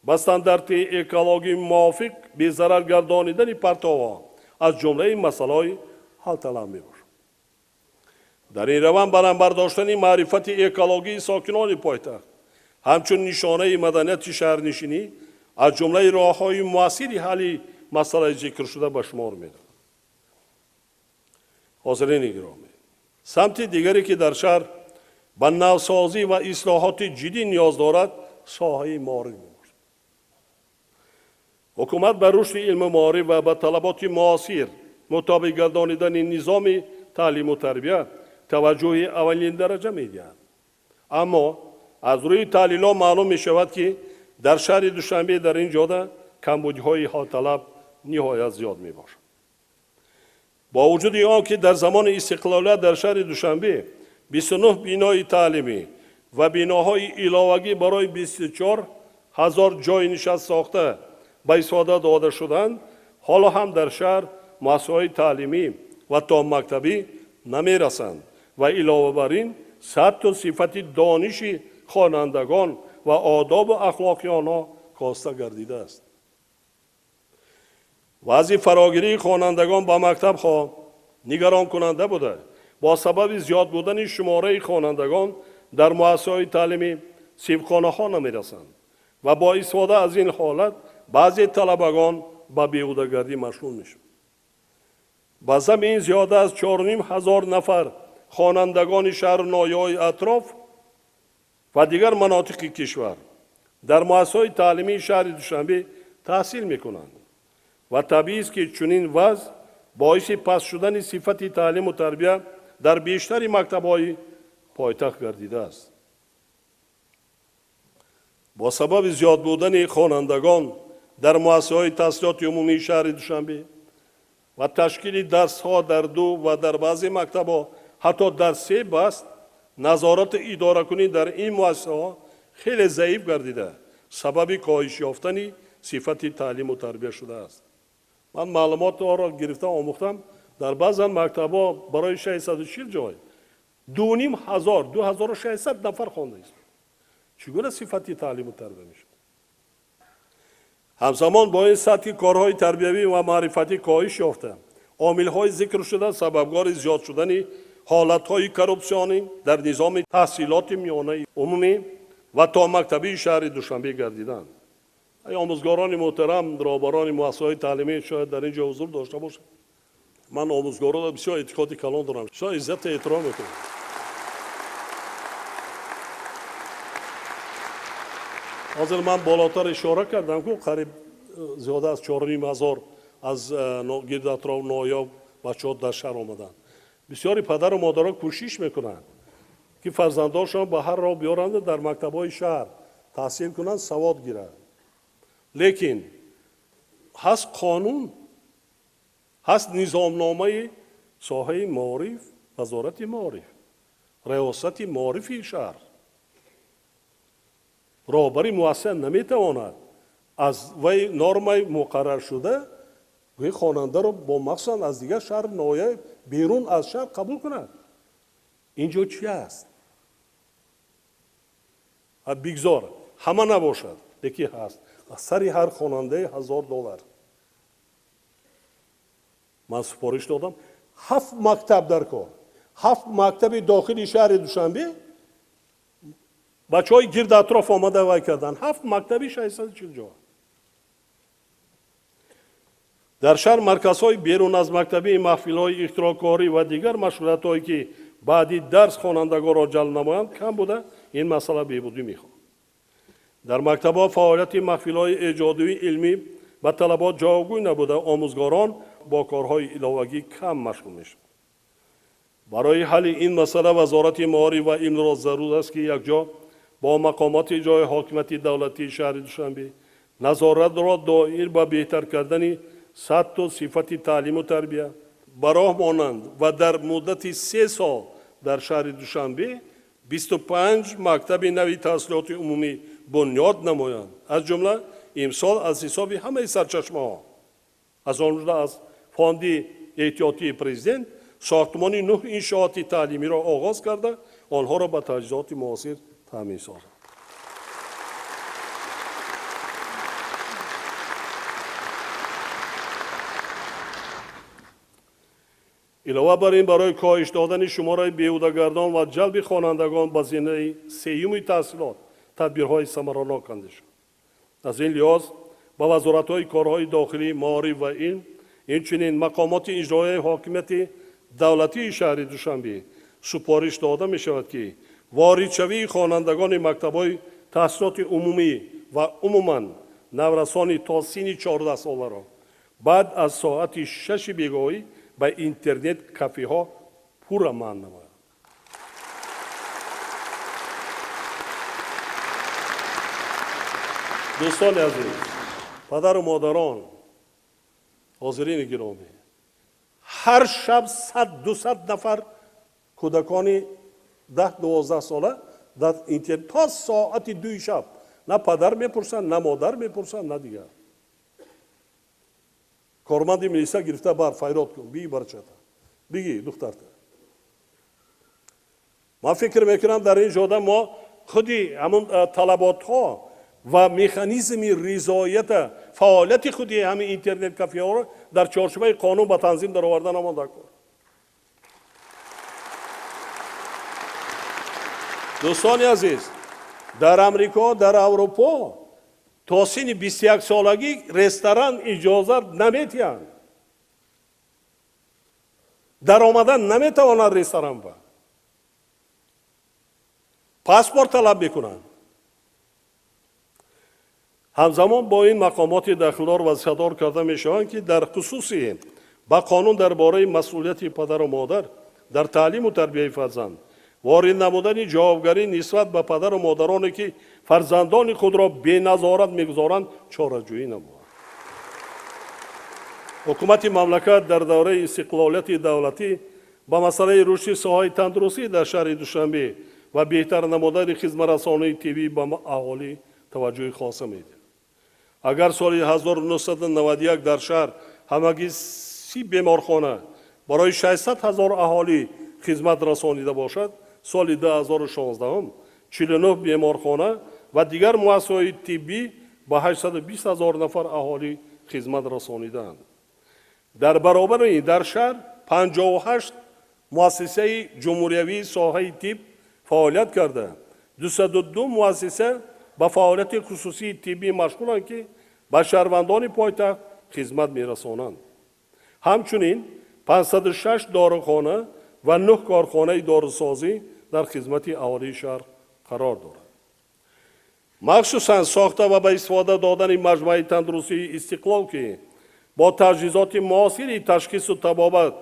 A: ба стандарти экологӣ мувофиқ безарар гардонидани партовҳо аз ҷумлаи масъалаҳои ҳалталаб мебошад. Дар ин раванд баланд бардоштани маърифати экологии сокинони пойтахт ҳамчун нишонаи маданияти шаҳрнишинӣ аз ҷумлаи роҳҳои муассири ҳалли масъалаи зикршуда ба шумор меравад. Ҳозирини гиромӣ, самти дигаре ки дар шаҳр ба навсозӣ ва ислоҳоти ҷиддӣ ниёз дорад, соҳаи маориф мебошад. Ҳукумат ба рушди илму маориф ва ба талаботи муосир мутобиқ гардонидани низоми таълиму тарбия таваҷҷӯҳи аввалин дараҷа медиҳад. Аммо аз рӯи таҳлилҳо маълум мешавад, ки дар шаҳри Душанбе дар ин ҷода камбудиҳои ҳолталаб ниҳоят зиёд мебошад. Бо вуҷуди он ки дар замони истиқлолият дар шаҳри Душанбе 29 бинои таълимӣ ва биноҳои иловагӣ барои 24 ҳазор ҷойи нишаст сохта ба истифода дода шуданд, ҳоло ҳам дар шаҳр муассисаҳои таълимӣ ва томмактабӣ намерасанд ва илова бар ин сатҳу сифати дониши хонандагон ва одобу ахлоқи онҳо коста гардидааст. Вазъи фарогирии хонандагон ба мактабҳо нигаронкунанда буда, бо сабаби зиёд будани шумораи хонандагон дар муассисаҳои таълимӣ синфхонаҳо намерасанд ва бо истифода аз ин ҳолат баъзе талабагон ба беҳудагардӣ машғул мешаванд. Ба замин зиёда аз 4,5 ҳазор нафар хонандагони шаҳру ноҳияҳои атроф ва дигар манотиқи кишвар дар муассисаҳои таълимии шаҳри Душанбе таҳсил мекунанд ва табиист, ки чунин вазъ боиси паст шудани сифати таълиму тарбия дар бештари мактабҳои пойтахт гардидааст. Бо сабаби зиёд будани хонандагон дар муассисаҳои таҳсилоти умумии шаҳри Душанбе ва ташкили дарсҳо дар ду ва дар баъзе мактабҳо ҳатто дар се баст, назорату идоракунӣ дар ин муассисаҳо хеле заиф гардида, сабаби коҳиш ёфтани сифати таълиму тарбия шудааст. Ман маълумотро гирифта омӯхтам, дар баъзан мактабҳо барои 640 ҷой 2,5 ҳазор, 2600 нафар хонда ист. Чӣ гуна сифати таълиму тарбия мешавад? Ҳамзамон бо ин сатҳи корҳои тарбиявӣ ва маърифатӣ коҳиш ёфта, омилҳои зикршуда сабабгори зиёд шудани ҳолатҳои коррупсионӣ дар низоми таҳсилоти миёнаи умумӣ ва томактабии шаҳри Душанбе гардиданд. Ай омӯзгорони муҳтарам, роҳбарони муассисаҳои таълимӣ шояд дар ин ҷо ҳузур дошта бошанд. Ман омӯзгоронро бисёр эътиқоди калон дорам, бисёр иззату эҳтиром мекунам. Ҳозир ман болотар ишора кардам, ку қариб зиёда аз 4,5 ҳазор аз гирду атроф ноҳия бачаҳо дар шаҳр омаданд. Бисёри падару модаро кӯшиш мекунанд, ки фарзандоншон ба ҳар роҳ биёранду дар мактабҳои шаҳр таҳсил кунанд, савод гиранд. Лекин ҳаст қонун, ҳаст низомномаи соҳаи маориф, вазорати маориф, риёсати маорифи шаҳр. Роҳбари муассиса наметавонад аз вай нормаи муқарраршуда гӯи хонандаро бо махсусан аз дигар шаҳр ноҳия берун аз шаҳр қабул кунад. Ин ҷо чи аст? Бигзор ҳама набошад, лекин ҳаст. Сари ҳар хонандаи $1000 ман супориш додам. Ҳафт мактаб дар кор, ҳафт мактаби дохили шаҳри Душанбе бачаҳои гирду атроф омада вай карданд. Ҳафт мактаби 640 ҷо. Дар шаҳр марказҳои берун аз мактабии маҳфилҳои ихтироъкорӣ ва дигар машғулиятҳое, ки баъди дарс хонандагонро ҷалб намоянд, кам буда, ин масъала беҳбудӣ мехоҳад. Дар мактабҳо фаъолияти маҳфилҳои эҷодии илмӣ ба талабот ҷавобгӯй набуда, омӯзгорон бо корҳои иловагӣ кам машғул мешаванд. Барои ҳалли ин масъала вазорати маориф ва илмро зарур аст, ки якҷо бо мақомоти ҷои ҳокимияти давлатии шаҳри Душанбе назоратро доир ба беҳтар кардани сатҳу сифати таълиму тарбия ба роҳ монанд ва дар муддати 3 сол дар шаҳри Душанбе 25 мактаби нави таҳсилоти умумӣ бунёд намоянд. Аз ҷумла имсол аз ҳисоби ҳамаи сарчашмаҳо, аз он ҷумла аз фонди эҳтиётии президент, сохтмони нӯҳ иншооти таълимиро оғоз карда, онҳоро ба таҷҳизоти муосир таъмин созанд. Илова бар ин, барои коҳиш додани шумораи беҳудагардон ва ҷалби хонандагон ба зинаи сеюми таҳсилот тадбирҳои самаранок андешанд. Аз ин лиҳоз ба вазоратҳои корҳои дохилӣ, маориф ва илм, инчунин мақомоти иҷроияи ҳокимияти давлатии шаҳри Душанбе супориш дода мешавад, ки воридшавии хонандагони мактабҳои таҳсилоти умумӣ ва умуман наврасони то синни 14 соларо баъд аз соати 6 бегоҳӣ ба интернет кафеҳо пурра манъ намояд. Дӯстони азиз, падару модарон, ҳозирини гиромӣ, ҳар шаб 100-200 нафар кӯдакони 10-12 сола дар интернет то соати 2 шаб на падар мепурсанд, на модар мепурсанд, на дигар. Корманди милиса гирифта бар файрод кун, биги барчата, биги духтарта. Ман фикр мекунам, дар ин ҷода мо худи ҳамон талаботҳо ва механизми ризоята фаъолияти худи ҳамин интернет кафеҳоро дар чорчӯбаи қонун ба танзим дароварда намонда кор. Дӯстони азиз, дар Амрико, дар Аврупо то синни 21 солагӣ ресторан иҷозат наметиҳанд. Даромадан наметавонад ресторан ба. Паспорт талаб мекунанд. Ҳамзамон бо ин мақомоти дахлдор вазифадор карда мешаванд, ки дар хусуси ба қонун дар бораи масъулияти падару модар дар таълиму тарбияи фарзанд ворид намудани ҷавобгарӣ нисбат ба падару модароне, ки фарзандони худро беназорат мегузоранд, чораҷӯӣ намояд. Ҳукумати мамлакат дар давраи истиқлолияти давлатӣ ба масъалаи рушди соҳаи тандурустӣ дар шаҳри Душанбе ва беҳтар намудани хизматрасонии тиббӣ ба аҳолӣ таваҷҷӯҳи хоса медиҳад. Агар соли 1991 дар шаҳр ҳамагӣ 30 беморхона барои 600 ҳазор аҳолӣ хизмат расонида бошад, соли 2016 49 беморхона ва дигар муассисаҳои тиббӣ ба 820 ҳазор нафар аҳолӣ хизмат расонидаанд. Дар баробари ин дар шаҳр 58 муассисаи ҷумҳуриявии соҳаи тиб фаъолият карда, 202 муассиса ба фаъолияти хусусии тиббӣ машғуланд, ки ба шаҳрвандони пойтахт хизмат мерасонанд. Ҳамчунин 506 дорухона ва 9 корхонаи дорусозӣ дар хизмати аҳолии шаҳр қарор дорад. Махсусан сохта ва ба истифода додани маҷмӯаи тандурустии Истиқлол, ки бо таҷҳизоти муосири ташхису табобат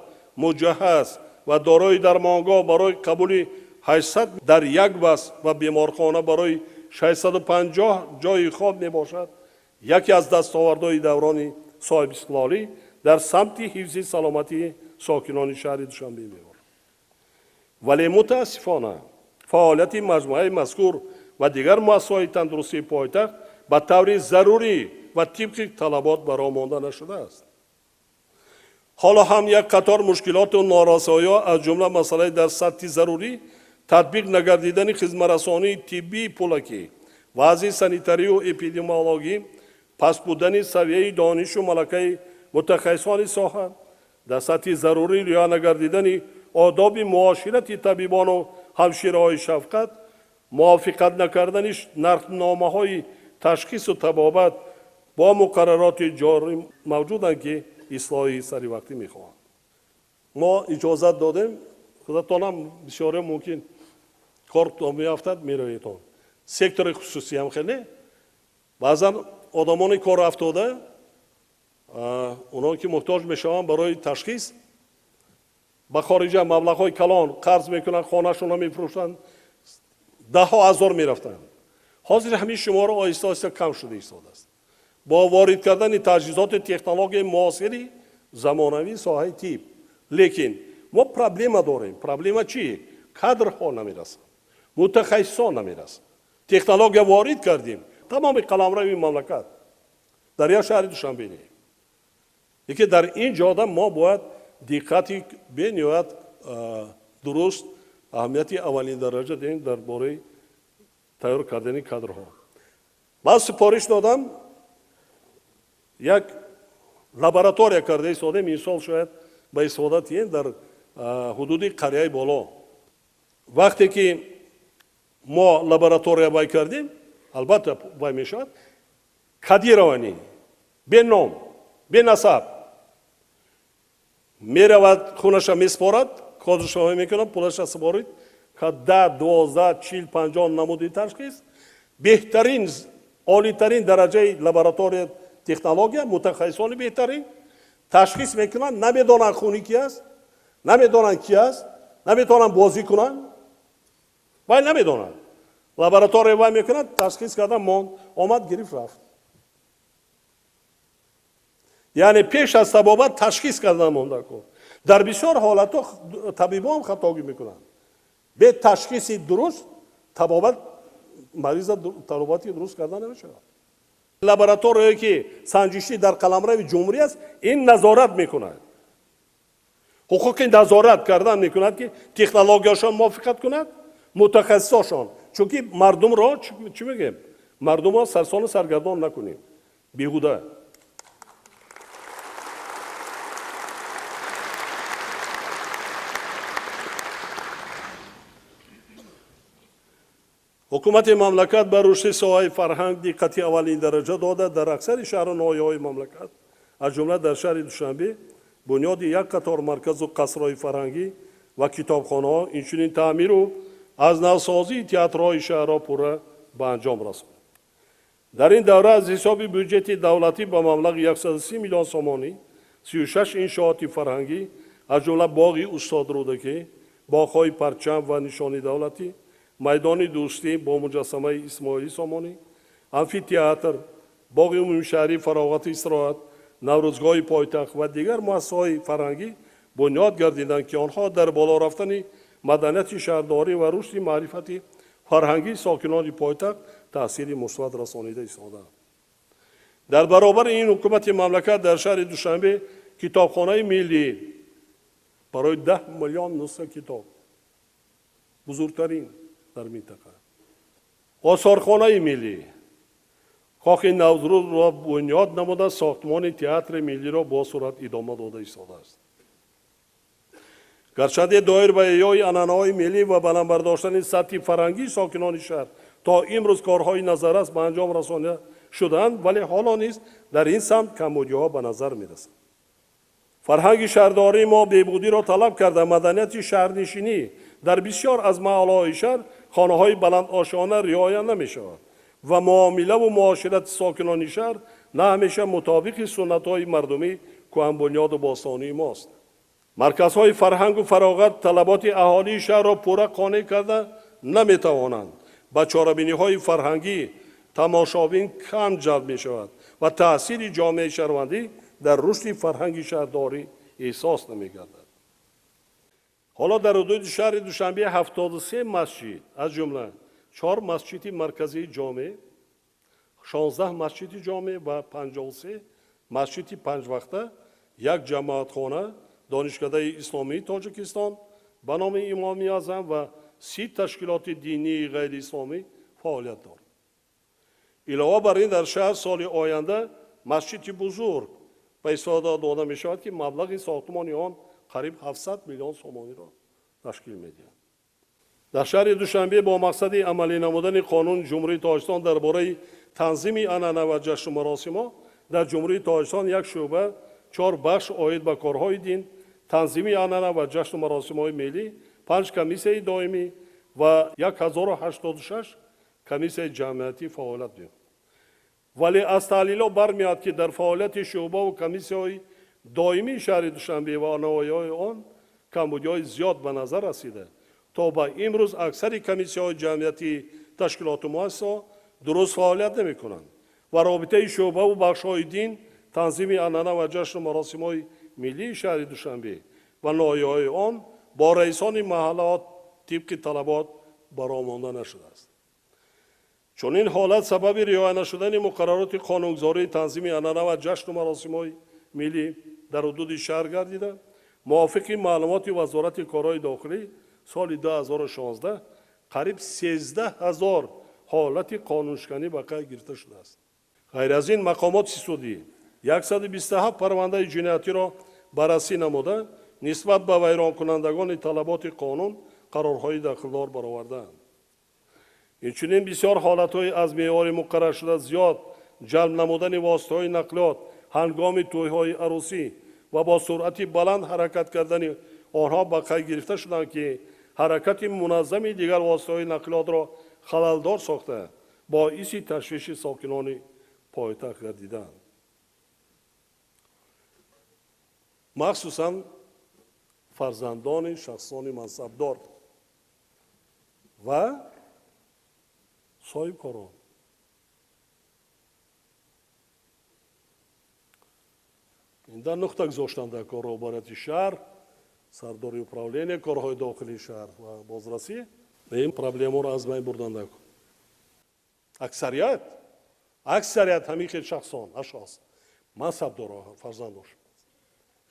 A: муҷаҳҳаз ва дорои дармонгоҳ барои қабули 800 дар як бас ва беморхона барои 650 ҷойи хоб мебошад, яке аз дастовардҳои даврони соҳибистиқлолӣ дар самти ҳифзи саломатии сокинони шаҳри Душанбе мебошад. Вале мутаассифона фаъолияти маҷмӯаи мазкур ва дигар муассисаҳои тандурустии пойтахт ба таври зарурӣ ва тибқи талабот ба роҳ монда нашудааст. Ҳоло ҳам як қатор мушкилоту норасоиҳо, аз ҷумла масъалаи дар сатҳи зарурӣ татбиқ нагардидани хизматрасонии тиббии пулакӣ, вазъи санитарию эпидемиологӣ, паст будани савияи донишу малакаи мутахассисони соҳа, дар сатҳи зарурӣ риоя нагардидани одоби муоширати табибону ҳамшираҳои шафқат, мувофиқат накардани нархномаҳои ташхису табобат бо муқаррароти ҷорӣ мавҷуданд, ки ислоҳи саривақтӣ мехоҳанд. Мо иҷозат додем, худатонам бисёре мумкин кор меафтад, мераведон. Сектори хусусӣ ҳам хеле баъзан одамони кор афтода, оно ки муҳтоҷ мешаванд барои ташхис, ба хориҷа маблағҳои калон қарз мекунанд, хонашонро мефурӯшанд, даҳҳо ҳазор мерафтанд. Ҳозир ҳамин шуморо оҳиста оҳиста кам шуда истодааст. Бо ворид кардани таҷҳизоти технологияи муосири замонавии соҳаи тиб. Лекин мо проблема дорем. Проблема чӣ? Кадрҳо намерасанд, мутахассисон намерасанд. Технология ворид кардем тамоми қаламрави мамлакат, дар як шаҳри Душанбе не. Лекин дар ин ҷода мо бояд диққати бениҳоят дуруст, аҳамияти аввалин дараҷа диҳем дар бораи тайёр кардани кадрҳо. Ман супориш додам, як лаборатория карда истодем, ин сол шояд ба истифода тиҳем дар ҳудуди қарияи боло. Вақте ки мо лаборатория вай кардем, албатта вай мешавад, кадирование беном, бенасаб меравад, хунаша меспорад, кодашро вай мекунад, пулаша супорид, 10, 12, 40, 50 намуди ташхис, беҳтарин, олитарин дараҷаи лаборатория технология, мутахассисони беҳтарин ташхис мекунанд, намедонанд хуни ки аст, намедонанд ки аст, наметавонанд бозӣ кунанд, вай намедонанд. Лаборатория вай мекунад, ташхис кардан монд, омад, гирифт, рафт. Яъне пеш аз табобат ташхис кардан монда кун. Дар бисёр ҳолатҳо табибон хатогӣ мекунанд. Бе ташхиси дуруст табобат мариза табобати дуруст кардан намешавад. Лабораторияе ки санҷишӣ дар қаламрави ҷумҳурӣ аст, ин назорат мекунад. Ҳуқуқи назорат кардан мекунад, ки технологияшон мувофиқат кунад, мутахассисошон. Чунки мардумро чӣ мегӯем? Мардумро сарсону саргардон накунем. Беҳуда. Ҳукумати мамлакат ба рушди соҳаи фарҳанг диққати аввалин дараҷа дода, дар аксари шаҳру ноҳияҳои мамлакат, аз ҷумла дар шаҳри Душанбе, бунёди як қатор марказу қасрҳои фарҳангӣ ва китобхонаҳо, инчунин таъмиру аз навсозии театрҳои шаҳрҳо пурра ба анҷом расонд. Дар ин давра аз ҳисоби бюҷети давлатӣ ба маблағи 130 миллион сомонӣ 36 иншооти фарҳангӣ, аз ҷумла боғи устод Рӯдакӣ, боғҳои парчам ва нишони давлатӣ, майдони дӯстӣ бо муҷассамаи Исмоили Сомонӣ, амфитеатр, боғи умумишаҳрии фароғати истироҳат, наврӯзгоҳи пойтахт ва дигар муассисаҳои фарҳангӣ бунёд гардиданд, ки онҳо дар боло рафтани маданияти шаҳрдорӣ ва рушди маърифати фарҳангии сокинони пойтахт таъсири мусбат расонида истодаанд. Дар баробари ин ҳукумати мамлакат дар шаҳри Душанбе китобхонаи миллӣ барои 10 миллион нусха китоб, бузургтарин дар минтақа, осорхонаи миллӣ, кохи Наврӯзро бунёд намуда, сохтмони театри миллиро бо суръат идома дода истодааст. Гарчанде доир ба эҳёи анъанаҳои миллӣ ва баланд бардоштани сатҳи фарҳангии сокинони шаҳр то имрӯз корҳои назаррас ба анҷом расонида шудаанд, вале ҳоло низ дар ин самт камбудиҳо ба назар мерасанд. Фарҳанги шаҳрдории мо беҳбудиро талаб карда, маданияти шаҳрнишинӣ дар бисёр аз маҳаллаҳои шаҳр хонаҳои баландошёна риоя намешавад ва муомилаву муоширати сокинони шаҳр на ҳамеша мутобиқи суннатҳои мардумӣ кӯҳанбунёду бостонии мост. Марказҳои фарҳангу фароғат талаботи аҳолии шаҳрро пурра қонеъ карда наметавонанд. Ба чорабиниҳои фарҳангӣ тамошобин кам ҷалб мешавад ва таъсири ҷомеаи шаҳрвандӣ дар рушди фарҳанги шаҳрдорӣ эҳсос намегардад. Ҳоло дар ҳудуди шаҳри Душанбе 73 масҷид, аз ҷумла 4 масҷиди марказии ҷомеъ, 16 масҷиди ҷомеъ ва 53 масҷиди панҷвақта, як ҷамоатхона, Донишкадаи исломии Тоҷикистон ба номи Имоми Аъзам ва 30 ташкилоти динии ғайриисломӣ фаъолият дорад. Илова бар ин дар шаҳр соли оянда масҷиди бузург ба истифода дода мешавад, ки маблағи сохтмони он қариб 700 миллион сомониро ташкил медиҳад. Дар шаҳри Душанбе бо мақсади амалӣ намудани қонуни Ҷумҳурии Тоҷикистон дар бораи танзими анъана ва ҷашну маросимҳо дар Ҷумҳурии Тоҷикистон як шӯъба, 4 бахш оид ба корҳои дин, танзими анъана ва ҷашну маросимҳои миллӣ, 5 комиссияи доимӣ ва 1086 комиссияи ҷамъиятӣ фаъолият мекунад. Вале аз таҳлилҳо бармеояд, ки дар фаъолияти шӯъбаву комиссияҳои доимии шаҳри Душанбе ва ноҳияҳои он камбудиҳои зиёд ба назар расида, то ба имрӯз аксари комиссияҳои ҷамъиятии ташкилоту муассисаҳо дуруст фаъолият намекунанд ва робитаи шӯъбаву бахшҳои дин, танзими анъана ва ҷашну маросимҳои миллии шаҳри Душанбе ва ноҳияҳои он бо раисони маҳаллаҳо тибқи талабот баромонда нашудааст. Чунин ҳолат сабаби риоя нашудани муқаррароти қонунгузории танзими анъана ва ҷашну маросимҳои миллӣ дар ҳудуди шаҳр гардида, мувофиқи маълумоти Вазорати корҳои дохилӣ соли 2016 қариб 13 000 ҳолати қонуншиканӣ ба қайд гирифта шудааст. Ғайр аз ин мақомоти судӣ 127 парвандаи ҷиноятиро баррасӣ намуда, Нисбат ба вайронкунандагони талаботи қонун қарорҳои дахлдор баровардаанд. Инчунин бисёр ҳолатҳои аз меъёри муқарраршуда зиёд ҷалб намудани воситаҳои нақлиёт ҳангоми тӯйҳои арӯсӣ ва бо суръати баланд ҳаракат кардани онҳо ба қайд гирифта шуданд, ки ҳаракати муназзами дигар воситаҳои нақлиётро халалдор сохта, боиси ташвиши сокинони пойтахт гардиданд. Махсусан фарзандони шахсони мансабдор ва соҳибкорон. Инда нуқта гузоштанд дар кор роҳбарияти шаҳр, сардори управления корҳои дохилии шаҳр ва бозрасӣ ин проблемаро аз байн бурданд. Дар аксарият ҳамин хел шахсон, ашхос мансабдоро, фарзандош,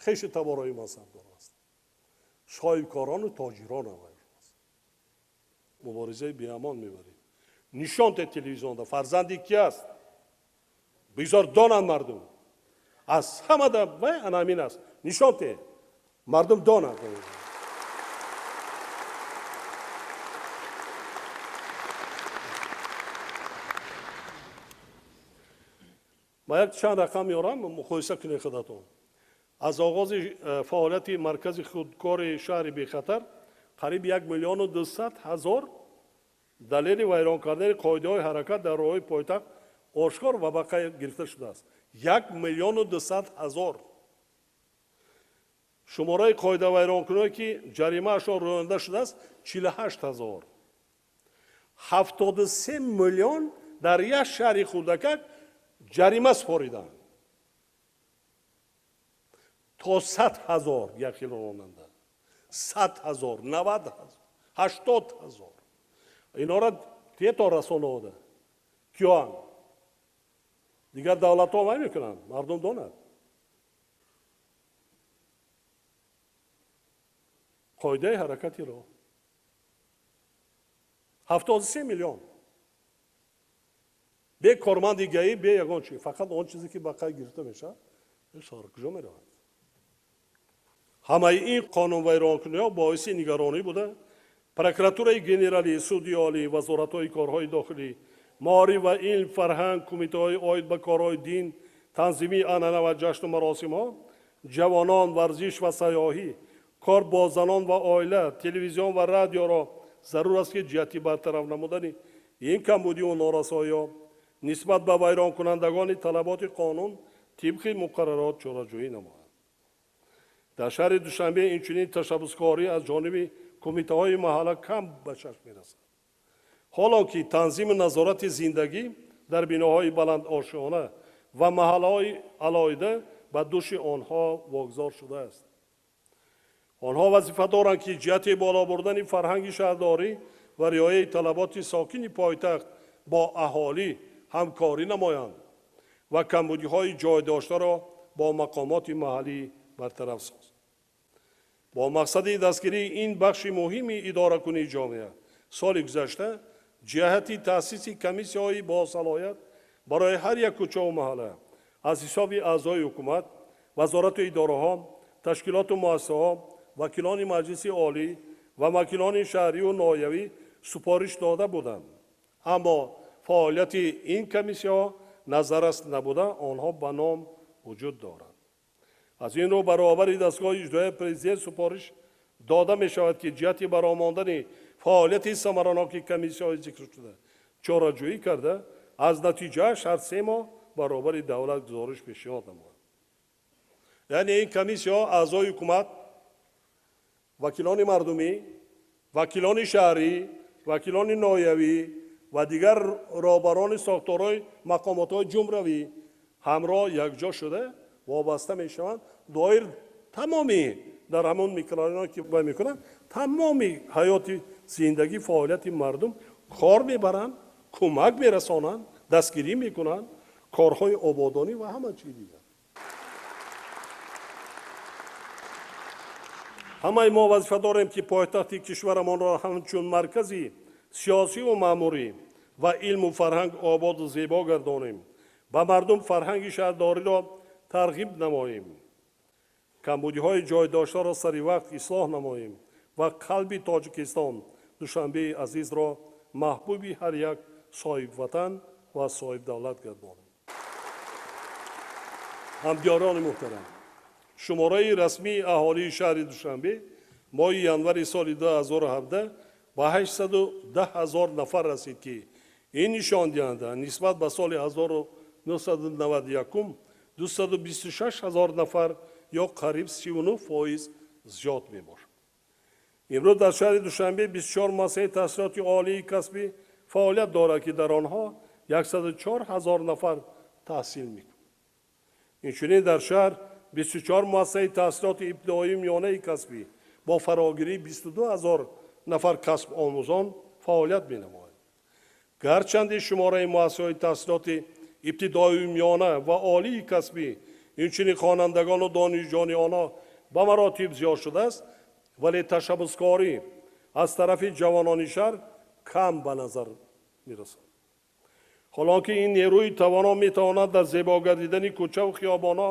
A: хеши таборои мансабдор аст, соҳибкорону тоҷирон аст. Муборизаи беамон мебарем. Нишон те телевизионда фарзанди ки аст, бигзор донанд мардум. Аз ҳамада вай ана ҳамин аст. Нишон те мардум донанд. Ма як чанд рақам меорам, муқоиса кунед худатон. Аз оғози фаъолияти маркази худкори шаҳри бехатар қариб 1 200 000 далели вайрон кардани қоидаҳои ҳаракат дар роҳҳои пойтахт ошкор ва ба қайд гирифта шудааст. 1 200 000. Шумораи қоидавайронкуниҳое ки ҷаримаашон рӯёнда шудааст 48 000. 73 миллион дар як шаҳри хурдакак ҷарима супориданд. То 100 000 як хел ронанда, 100 000, 90 000, 80 000. Инора тето расонаода киёан? Дигар давлатҳо вай мекунанд, мардум донад. Қоидаи ҳаракати роҳ 73 миллион. Бе корманди гаӣ, бе ягон чи, фақат он чизе ки ба қайд гирифта мешавад, сар куҷо меравад? Ҳамаи ин қонунвайронкуниҳо боиси нигаронӣ буда, прокуратураи генералӣ, суди олӣ, вазоратҳои корҳои дохилӣ, маориф ва илм, фарҳанг, кумитаҳои оид ба корҳои дин, танзимии анъана ва ҷашну маросимҳо, ҷавонон, варзиш ва сайёҳӣ, кор бо занон ва оила, телевизион ва радиоро зарур аст, ки ҷиҳати бартараф намудани ин камбудиву норасоиҳо нисбат ба вайронкунандагони талаботи қонун тибқи муқаррарот чораҷӯӣ намояд. Дар шаҳри Душанбе инчунин ташаббускорӣ аз ҷониби кумитаҳои маҳалла кам ба чашм мерасад. Ҳоло ки танзиму назорати зиндагӣ дар биноҳои баландошёна ва маҳаллаҳои алоҳида ба дӯши онҳо вогузор шудааст. Онҳо вазифа доранд, ки ҷиҳати боло бурдани фарҳанги шаҳрдорӣ ва риояи талаботи сокини пойтахт бо аҳолӣ ҳамкорӣ намоянд ва камбудиҳои ҷойдоштаро бо мақомоти маҳаллӣ бартараф созанд. Бо мақсади дастгирии ин бахши муҳими идоракунии ҷомеа соли гузашта ҷиҳати таъсиси комиссияҳои босалоҳият барои ҳар як кӯчаву маҳалла аз ҳисоби аъзои ҳукумат, вазорату идораҳо, ташкилоту муассисаҳо, вакилони маҷлиси олӣ ва вакилони шаҳрию ноҳиявӣ супориш дода буданд. Аммо фаъолияти ин комиссияҳо назаррас набуда, онҳо ба ном вуҷуд доранд. Аз ин рӯ баробари дастгоҳи иҷроияи президент супориш дода мешавад, ки ҷиҳати баромондани фаъолияти самараноки комиссияҳои зикршуда чораҷӯӣ карда, аз натиҷааш ҳар 3 моҳ баробари давлат гузориш пешниҳод намояд. Яъне ин комиссияҳо аъзои ҳукумат, вакилони мардумӣ, вакилони шаҳрӣ, вакилони ноҳиявӣ ва дигар роҳбарони сохторҳои мақомотҳои ҷумҳуравӣ ҳамроҳ якҷо шуда вобаста мешаванд. Доир тамоми дар ҳамон микрорайонҳо ки вай мекунанд, тамоми ҳаёти зиндагӣ, фаъолияти мардум кор мебаранд, кӯмак мерасонанд, дастгирӣ мекунанд, корҳои ободонӣ ва ҳама чизи дигар. Ҳамаи мо вазифа дорем, ки пойтахти кишварамонро ҳамчун маркази сиёсиву маъмурӣ ва илму фарҳанг ободу зебо гардонем, ба мардум фарҳанги шаҳрдориро тарғиб намоем. Камбудиҳои ҷойдоштаро сари вақт ислоҳ намоем ва қалби Тоҷикистон, Душанбеи азизро маҳбуби ҳар як соҳибватан ва соҳибдавлат гардонем. Ҳамдиёрони муҳтарам, шумораи расмии аҳолии шаҳри Душанбе моҳи январи соли 2017 ба 810 ҳазор нафар расид, ки ин нишондиҳанда нисбат ба соли 1991 226 ҳазор нафар ё қариб 39% зиёд мебошад. Имрӯз дар шаҳри Душанбе 24 муассисаи таҳсилоти олии касбӣ фаъолият дорад, ки дар онҳо 104 ҳазор нафар таҳсил мекунад. Инчунин дар шаҳр 24 муассисаи таҳсилоти ибтидоии миёнаи касбӣ бо фарогирии 22 ҳазор нафар касбомӯзон фаъолият менамояд. Гарчанде шумораи муассисаҳои таҳсилоти ибтидоии миёна ва олии касбӣ, инчунин хонандагону донишҷӯёни онҳо ба маротиб зиёд шудааст, вале ташаббускорӣ аз тарафи ҷавонони шаҳр кам ба назар мерасад. Ҳолон ки ин нерӯи тавоно метавонад дар зебо гардидани кӯчаву хиёбонҳо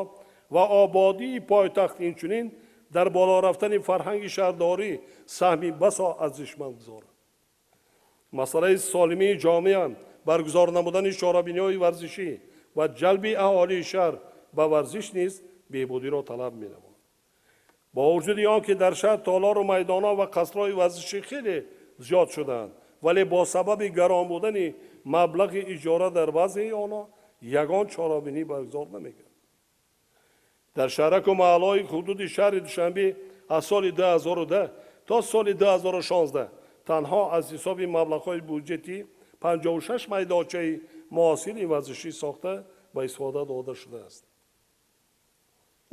A: ва ободии пойтахт, инчунин дар боло рафтани фарҳанги шаҳрдорӣ саҳми басо арзишманд гузорад. Масъалаи солимии ҷомеа, баргузор намудани чорабиниҳои варзишӣ ва ҷалби аҳолии шаҳр ба варзиш низ беҳбудиро талаб менамояд. Бо вуҷуди он ки дар шаҳр толору майдонҳо ва қасрҳои варзишӣ хеле зиёд шудаанд, вале бо сабаби гарон будани маблағи иҷора дар баъзеи онҳо ягон чорабинӣ баргузор намекард. Дар шаҳраку маҳаллаҳои ҳудуди шаҳри Душанбе аз соли 2010 то соли 2016 танҳо аз ҳисоби маблағҳои буҷетӣ 56 майдончаи муосири варзишӣ сохта ба истифода дода шудааст.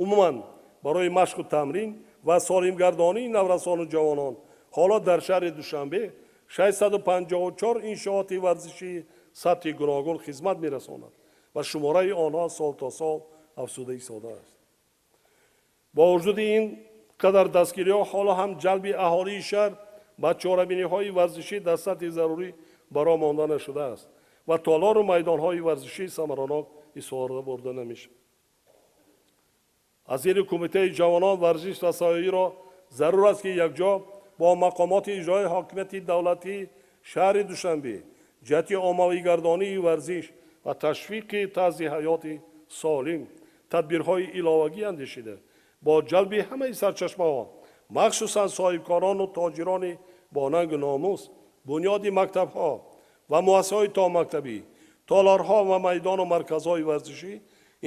A: Умуман барои машқу тамрин ва солимгардонии наврасону ҷавонон ҳоло дар шаҳри Душанбе 654 иншооти варзишии сатҳи гуногун хизмат мерасонад ва шумораи онҳо сол то сол афзуда истодааст. Бо вуҷуди ин қадар дастгириҳо ҳоло ҳам ҷалби аҳолии шаҳр ба чорабиниҳои варзишӣ дар сатҳи зарурӣ бароҳ монда нашудааст ва толору майдонҳои варзишии самаранок истифода бурда намешавад. Аз зери Кумитаи ҷавонон, варзиш ва сайёҳиро зарур аст, ки якҷо бо мақомоти иҷроии ҳокимияти давлатии шаҳри Душанбе ҷиҳати оммавигардонии варзиш ва ташвиқи тарзи ҳаёти солим тадбирҳои иловагӣ андешида бо ҷалби ҳамаи сарчашмаҳо, махсусан соҳибкорону тоҷирони бо нангу номус, бунёди мактабҳо ва муассисаҳои томактабӣ, толорҳо ва майдону марказҳои варзишӣ,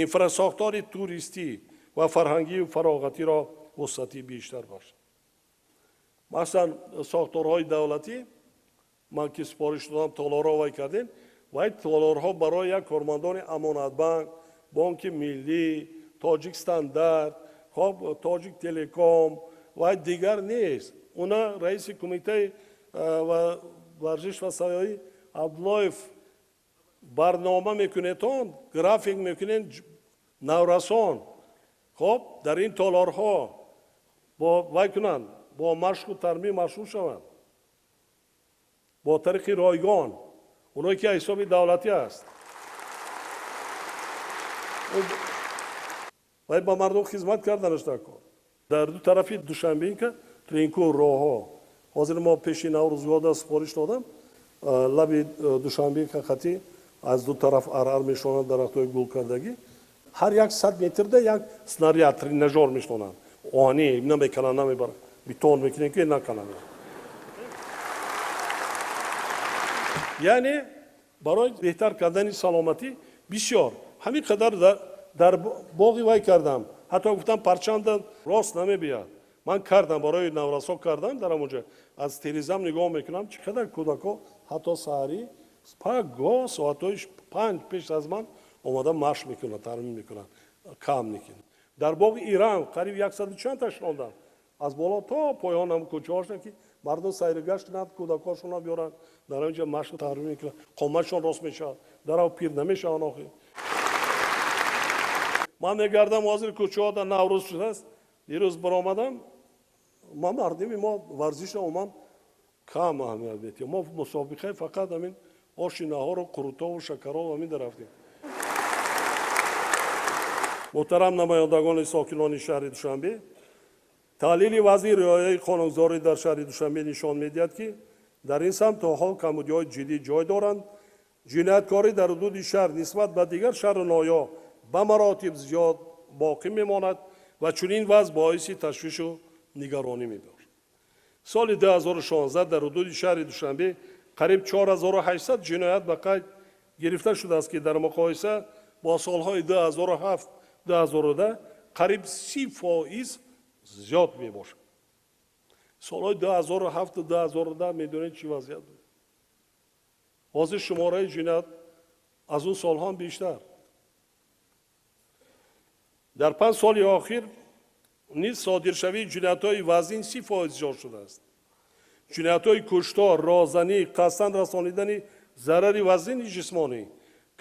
A: инфрасохтори туристӣ ва фарҳангию фароғатиро вусъати бештар бошад. Масалан, сохторҳои давлатӣ, ман ки супориш додам, толорҳо вай кардем, вай толорҳо барои як кормандони Амонатбанк, Бонки Миллӣ, Тоҷик Стандарт, хоб Тоҷик Телеком вай дигар нест. Уна раиси кумитаи варзиш ва сайёҳӣ Абдуллоев барнома мекунедон, график мекунед наврасон, хоб дар ин толорҳо бо вай кунанд, бо машқу тармим машғул шаванд бо тариқи ройгон, оное ки ҳисоби давлатӣ аст. Вай ба мардум хизмат карданаш дар кор. Дар ду тарафи Душанбинка тринку роҳҳо. Ҳозир мо пеши Наврӯзгоҳда супориш додам, лаби Душанбинка хати аз ду тараф арар мешонанд дарахтҳои гулкардагӣ. Ҳар як 100 метрда як снаряд, тренажёр мешонанд. Оҳанӣ намекананд, намебаранд. Бетон мекунем ки накананд. Яъне барои беҳтар кардани саломатӣ бисёр. Ҳамин қадар дар боғи вай кардам. Ҳатто гуфтам парчамда рост намебияд. Ман кардам, барои наврасо кардам дар ҳамонҷо. Аз телевизор нигоҳ мекунам, чӣ қадар кӯдакҳо ҳатто саҳарӣ пагоҳ соатҳои 5 пеш аз ман омада машқ мекунанд, тармим мекунанд, кам мекунанд. Дар боғи Иран қариб 100 чанд та шондам. Аз боло то поён ҳам кӯчаҳошон ки мардум сайру гашт кунанд, кӯдакҳошонро биёранд, дар он ҷо машқ тармим мекунанд, қоматшон рост мешавад, дарав пир намешаванд охир. Ман мегардам ҳозир кӯчаҳо дар Наврӯз шудааст. Дирӯз баромадам, ман мардуми мо варзишро умуман кам аҳамият медиҳем. Мо мусобиқаи фақат ҳамин оши наҳору қурутову шакарову ҳамин дарафтем. Муҳтарам намояндагони сокинони шаҳри Душанбе, таҳлили вазъи риояи қонунгузорӣ дар шаҳри Душанбе нишон медиҳад, ки дар ин самт то ҳол камбудиҳои ҷиддӣ ҷой доранд. Ҷинояткорӣ дар ҳудуди шаҳр нисбат ба дигар шаҳру ноҳияҳо ба маротиб зиёд боқӣ мемонад ва чунин вазъ боиси ташвишу нигаронӣ мебошад. Соли 2016 дар ҳудуди шаҳри Душанбе қариб 4800 ҷиноят ба қайд гирифта шудааст, ки дар муқоиса бо солҳои 2007-2010 қариб 30% зиёд мебошад. Солҳои 2007-2010 медонед чӣ вазъият буд. Ҳозир шумораи ҷиноят аз он солҳо ҳам бештар. Дар 5 соли охир низ содиршавии ҷиноятҳои вазнин 30% зиёд шудааст. Ҷиноятҳои куштор, розанӣ, қасдан расонидани зарари вазнини ҷисмонӣ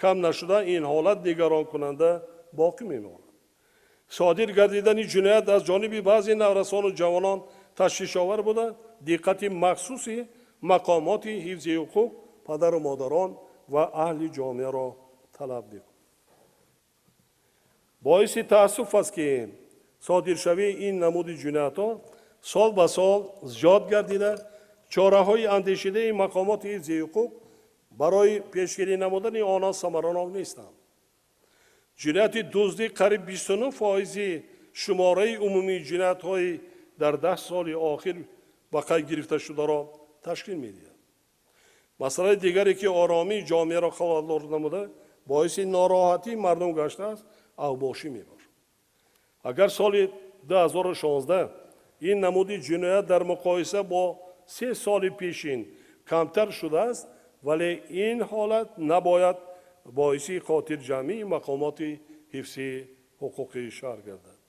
A: кам нашуда, ин ҳолат нигаронкунанда боқӣ мемонад. Содир гардидани ҷиноят аз ҷониби баъзе наврасону ҷавонон ташвишовар буда, диққати махсуси мақомоти ҳифзи ҳуқуқ, падару модарон ва аҳли ҷомеаро талаб мекунад. Боиси таассуф аст, ки содиршавии ин намуди ҷиноятҳо сол ба сол зиёд гардида, чораҳои андешидаи мақомоти ҳифзи ҳуқуқ барои пешгирӣ намудани онҳо самаранок нестанд. Ҷинояти дуздӣ қариб 29% шумораи умумии ҷиноятҳои дар 10 соли охир ба қайд гирифта шударо ташкил медиҳад. Масъалаи дигаре, ки оромии ҷомеаро халалдор намуда, боиси нороҳатии мардум гаштааст, авбошӣ мебошад. Агар соли 2016 ин намуди ҷиноят дар муқоиса бо 3 соли пешин камтар шудааст, вале ин ҳолат набояд боиси хотирҷамъии мақомоти ҳифзи ҳуқуқи шаҳр гардад.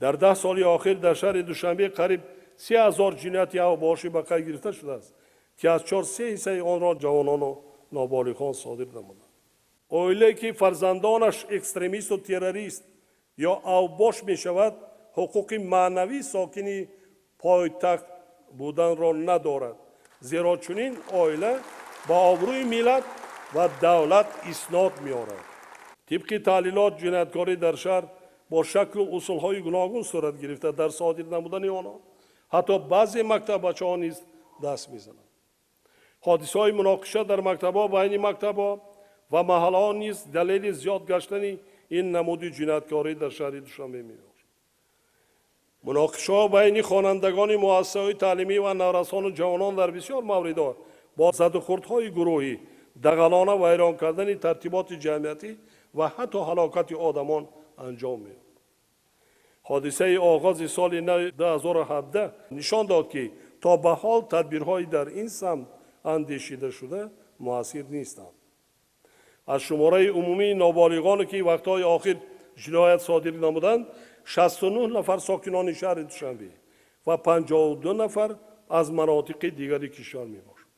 A: Дар 10 соли охир дар шаҳри Душанбе қариб 3000 ҷинояти авбошӣ ба қайд гирифта шудааст, ки аз 4-3 ҳиссаи онро ҷавонону ноболиғон содир намуданд. Оилае ки фарзандонаш экстремисту террорист ё авбош мешавад, ҳуқуқи маънавии сокини пойтахт буданро надорад, зеро чунин оила ба обрӯи миллат ва давлат иснод меорад. Тибқи таҳлилот, ҷинояткорӣ дар шаҳр бо шаклу усулҳои гуногун сурат гирифта, дар содир намудани онҳо ҳатто баъзе мактаббачаҳо низ даст мезананд. Ҳодисаҳои муноқиша дар мактабҳо, байни мактабҳо ва маҳаллаҳо низ далели зиёд гаштани ин намуди ҷинояткорӣ дар шаҳри Душанбе мебошад. Муноқишаҳо байни хонандагони муассисаҳои таълимӣ ва наврасону ҷавонон дар бисёр мавридҳо бо задухӯрдҳои гурӯҳӣ, дағалона вайрон кардани тартиботи ҷамъиятӣ ва ҳатто ҳалокати одамон анҷом меёбад. Ҳодисаи оғози соли 2017 нишон дод, ки то ба ҳол тадбирҳои дар ин самт андешида шуда муассир нестанд. Аз шумораи умумии ноболиғоне, ки вақтҳои охир ҷиноят содир намуданд, 69 нафар сокинони шаҳри Душанбе ва 52 нафар аз манотиқи дигари кишвар мебошанд.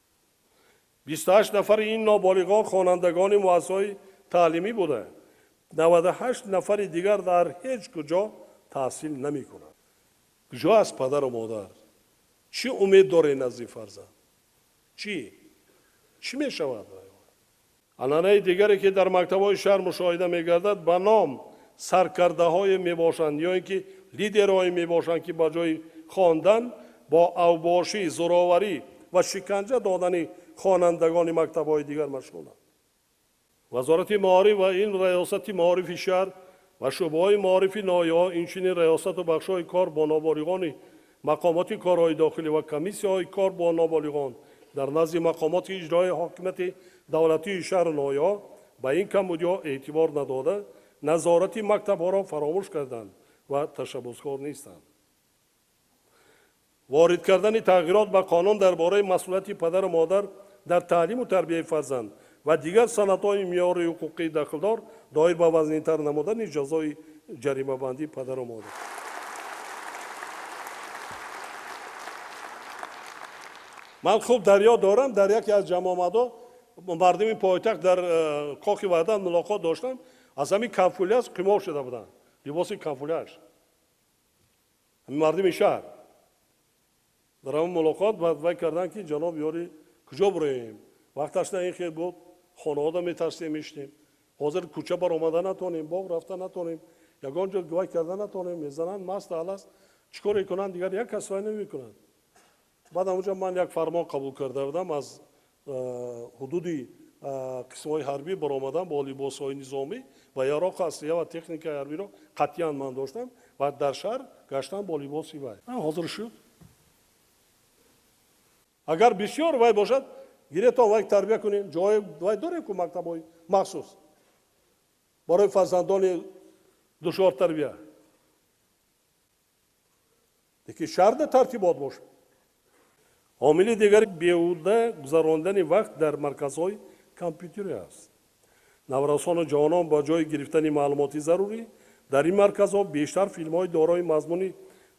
A: 28 нафари ин ноболиғон хонандагони муассисаҳои таълимӣ буда, 98 нафари дигар дар ҳеҷ куҷо таҳсил намекунанд. Куҷо аст падару модар? Чӣ умед доред аз ин фарзанд? Чӣ? Чӣ мешавад? Анъанаи дигаре, ки дар мактабҳои шаҳр мушоҳида мегардад, ба ном саркардаҳое мебошанд ё ин ки лидерҳое мебошанд, ки ба ҷои хондан бо авбошӣ, зӯроварӣ ва шиканҷа додани хонандагони мактабҳои дигар машғуланд. Вазорати маориф ва илм, раёсати маорифи шаҳр ва шӯъбаҳои маорифи ноҳияҳо, инчунин раёсату бахшҳои кор бо ноболиғони мақомоти корҳои дохилӣ ва комиссияҳои кор бо ноболиғон дар назди мақомоти иҷроии ҳокимияти давлатии шаҳру ноҳияҳо ба ин камбудиҳо эътибор надода, назорати мактабҳоро фаромӯш карданд ва ташаббускор нестанд. Ворид кардани тағйирот ба қонун дар бораи масъулияти падару модар дар таълиму тарбияи фарзанд ва дигар санадҳои меъёри ҳуқуқии дахлдор доир ба вазнинтар намудани ҷазои ҷаримабандии падару модар. Ман хуб дар ёд дорам, дар яке аз ҷамъомадҳо мардуми пойтахт дар Кохи Ваҳдат мулоқот доштам, аз ҳамин камфуляж қимор шуда буданд, либоси камфуляж. Ҳамин мардуми шаҳр дар ҳамин мулоқот вай карданд, ки ҷаноб ёри, куҷо бироем? Вақташ на ин хел буд, хонавода метарсидем, мешинем. Ҳозир кӯча баромада натонем, боғ рафта натонем, ягон ҷо гувай карда натонем, мезананд, маст аласт, чӣ коре кунанд, дигар як кас вай намекунанд. Баъд онҷо ман як фармон қабул карда будам, аз ҳудуди қисмҳои ҳарбӣ баромадам бо либосҳои низомӣ ва яроқ аслия ва техникаи ҳарбиро қатъиян ман доштам ва дар шаҳр гаштам бо либоси вай. Ҳозир шуд. Агар бисёр вай бошад, гиретон вай тарбия кунем, ҷои вай дорем ку мактабҳои махсус барои фарзандони душвортарбия. Лекин шаҳрда тартибот бошад. Омили дигари беҳуда гузарондани вақт дар марказҳои компютерӣ аст. Наврасону ҷавонон ба ҷои гирифтани маълумоти зарурӣ дар ин марказҳо бештар филмҳои дорои мазмуни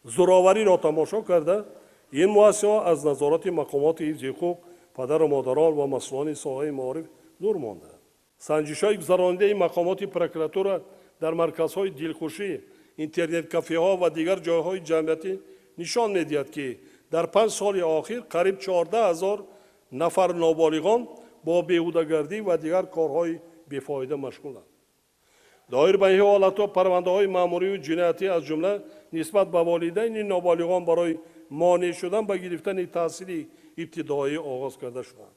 A: зӯровариро тамошо карда, ин муассисаҳо аз назорати мақомоти ҳифзи ҳуқуқ, падару модарон ва масъулони соҳаи маориф дур мондаанд. Санҷишҳои гузаронидаи мақомоти прокуратура дар марказҳои дилхушӣ, интернет-кафеҳо ва дигар ҷойҳои ҷамъиятӣ нишон медиҳад, ки дар 5 соли охир қариб 14 000 нафар ноболиғон бо беҳудагардӣ ва дигар корҳои бефоида машғуланд. Доир ба ин ҳолатҳо парвандаҳои маъмурию ҷиноятӣ аз ҷумла нисбат ба волидайни ноболиғон барои монеъ шудан ба гирифтани таҳсили ибтидоӣ оғоз карда шуданд.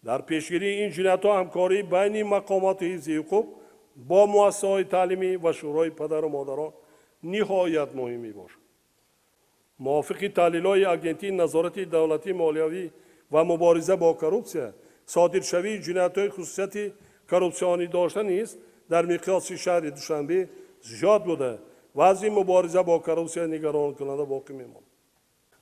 A: Дар пешгирии ин ҷиноятҳо ҳамкорӣ байни мақомоти ҳифзи ҳуқуқ бо муассисаҳои таълимӣ ва шӯрои падару модарон ниҳоят муҳим мебошад. Мувофиқи таҳлилҳои Агентии назорати давлатии молиявӣ ва мубориза бо коррупсия, содиршавии ҷиноятҳои хусусияти коррупсионӣ дошта низ дар миқёси шаҳри Душанбе зиёд буда, вазъи мубориза бо коррупсия нигаронкунанда боқӣ мемонад.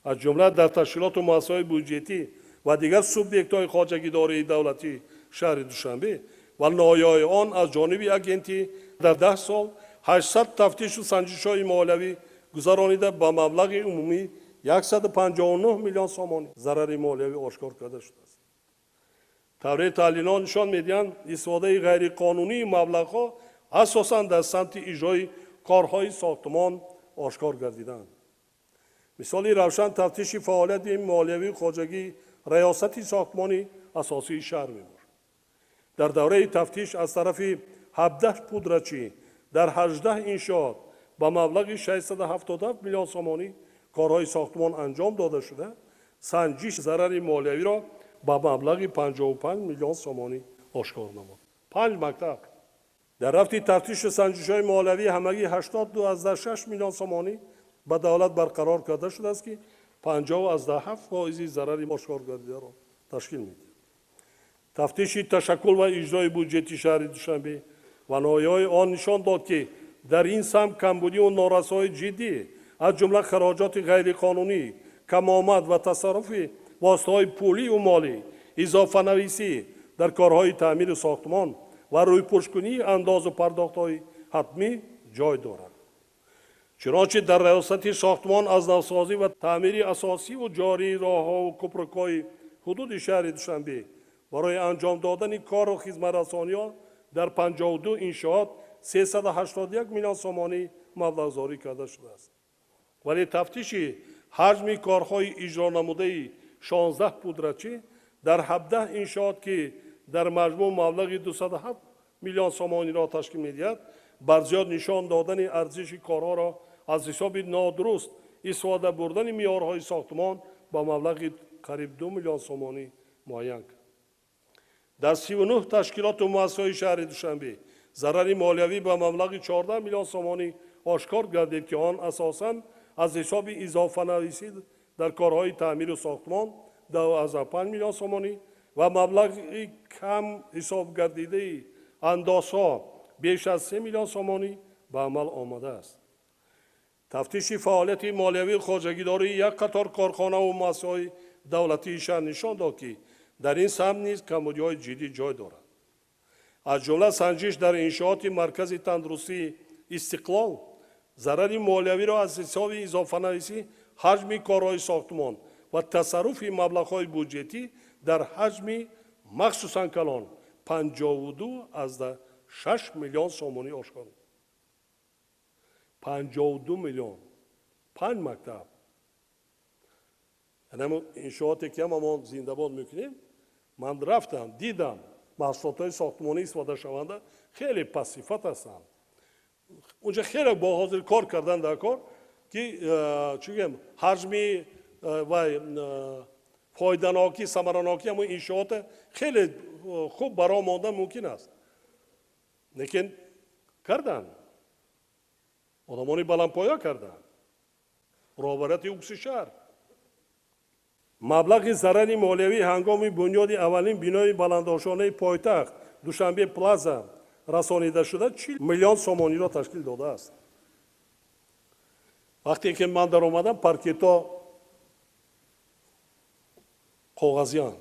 A: Аз ҷумла дар ташкилоту муассисаҳои буҷетӣ ва дигар субъектҳои хоҷагидории давлатии шаҳри Душанбе ва ноҳияҳои он аз ҷониби агентӣ дар 10 сол 800 тафтишу санҷишҳои молиявӣ гузаронида ба маблағи умумӣ 159 миллион сомонӣ зарари молиявӣ ошкор карда шудааст. Таври таҳлилҳо нишон медиҳанд, истифодаи ғайриқонунии маблағҳо асосан дар самти иҷрои корҳои сохтмон ошкор гардиданд. Мисоли равшан тафтиши фаъолияти молиявии хоҷагии раёсати сохтмони асосии шаҳр мебошад. Дар давраи тафтиш аз тарафи 17 пудрачӣ дар 18 иншоот ба маблағи 677 миллион сомонӣ корҳои сохтмон анҷом дода шуда, санҷиш зарари молиявиро ба маблағи 55 миллион сомонӣ ошкор намуд. 5 мактаб. Дар рафти тафтишу санҷишҳои молиявӣ ҳамагӣ 82,6 миллион сомонӣ ба давлат барқарор карда шудааст, ки 50,7% зарари ошкор гардидаро ташкил медиҳад. Тафтиши ташаккул ва иҷрои буҷети шаҳри Душанбе ва ноҳияҳои он нишон дод, ки дар ин самт камбудиву норасоии ҷиддӣ, аз ҷумла хароҷоти ғайриқонунӣ, камомад ва тасарруфи воситаҳои пулию молӣ, изофанависӣ дар корҳои таъмиру сохтмон ва рӯйпӯшкунии андозу пардохтҳои ҳатмӣ ҷой дорад. Чунончи дар раёсати сохтмон аз навсозӣ ва таъмири асосиву ҷории роҳҳову кӯпрукҳои ҳудуди шаҳри Душанбе барои анҷом додани кору хизматрасониҳо дар 52 иншоот 381 миллион сомонӣ маблағгузорӣ карда шудааст. Вале тафтиши ҳаҷми корҳои иҷронамудаи 16 пудрачӣ дар 17 иншоот, ки дар маҷмӯъ маблағи 207 миллион сомониро ташкил медиҳад, бар зиёд нишон додани арзиши корҳоро аз ҳисоби нодуруст истифода бурдани меъёрҳои сохтмон ба маблағи қариб 2 миллион сомонӣ муайян кард. Дар 39 ташкилоту муассисаҳои шаҳри Душанбе зарари молиявӣ ба маблағи 14 миллион сомонӣ ошкор гардид, ки он асосан аз ҳисоби изофанависӣ дар корҳои таъмиру сохтмон 2,5 миллион сомонӣ ва маблағи кам ҳисоб гардидаи андозҳо беш аз 3 миллион сомонӣ ба амал омадааст. Тафтиши фаъолияти молиявии хоҷагидории як қатор корхонаву муассисаҳои давлатии шаҳр нишон дод, ки дар ин самт низ камбудиҳои ҷиддӣ ҷой дорад. Аз ҷумла санҷиш дар иншооти маркази тандурустии Истиқлол зарари молиявиро аз ҳисоби изофанависӣ ҳаҷми корҳои сохтмон ва тасарруфи маблағҳои буҷетӣ дар ҳаҷми махсусан калон 52,6 миллион сомонӣ ошкор. 52 миллион. 5 мактаб. Иншооте ки ҳама мо зиндабод мекунем, ман рафтам, дидам, маҳсулотҳои сохтмонӣ истифодашаванда хеле пастсифат ҳастанд. Унҷа хеле бо ҳозир кор кардан дар кор, ки чӣ гӯем, ҳаҷми ва фоиданокӣ, самаранокӣ ҳамон иншоота хеле хуб бароҳ мондан мумкин аст. Лекин карданд, одамони баландпоя карданд, роҳбарияти УКСи шаҳр. Маблағи зарари молиявӣ ҳангоми бунёди аввалин бинои баландошонаи пойтахт Душанбе Плаза расонида шуда 40 миллион сомониро ташкил додааст. Вақте ки ман даромадам, паркетҳо коғазианд.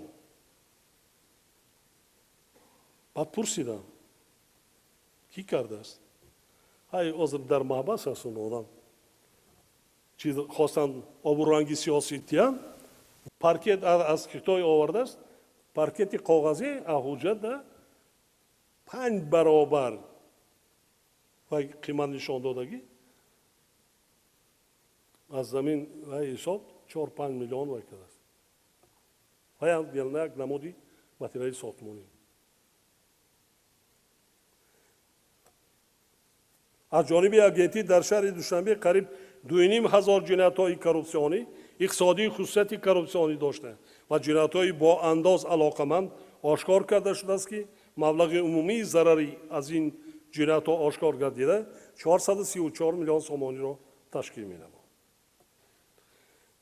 A: Баъд пурсидам, кӣ кардааст? Ҳай, ҳозир дар маҳбас аст он одам. Чиз хостанд обуранги сиёсӣ тиянд. Паркет аз Хитой овардааст. Паркети коғазӣ ҳуҷҷатда 5 баробар ва қимат нишон додагӣ. Аз замин ва ҳисоб 4-5 миллион вай кардааст. Ваям як намуди материали сохтмонӣ. Аз ҷониби агентӣ дар шаҳри Душанбе қариб 2,5 ҳазор ҷиноятҳои коррупсионӣ, иқтисодии хусусияти коррупсионӣ дошта ва ҷиноятҳои бо андоз алоқаманд ошкор карда шудааст, ки маблағи умумии зарари аз ин ҷиноятҳо ошкор гардида 434 миллион сомониро ташкил менамояд.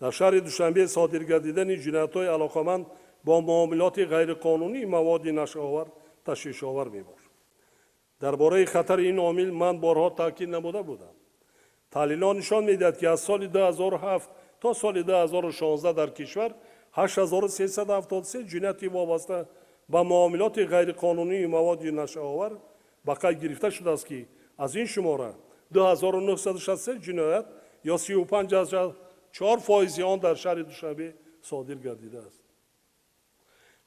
A: Дар шаҳри Душанбе содир гардидани ҷиноятҳои алоқаманд бо муомилоти ғайриқонунии маводи нашъаовар ташвишовар мебошад. Дар бораи хатари ин омил ман борҳо таъкид намуда будам. Таҳлилҳо нишон медиҳад, ки аз соли 2007 то соли 2016 дар кишвар 8373 ҷинояти вобаста ба муомилоти ғайриқонунии маводи нашъаовар ба қайд гирифта шудааст, ки аз ин шумора 2963 ҷиноят ё 35,4% он дар шаҳри Душанбе содир гардидааст.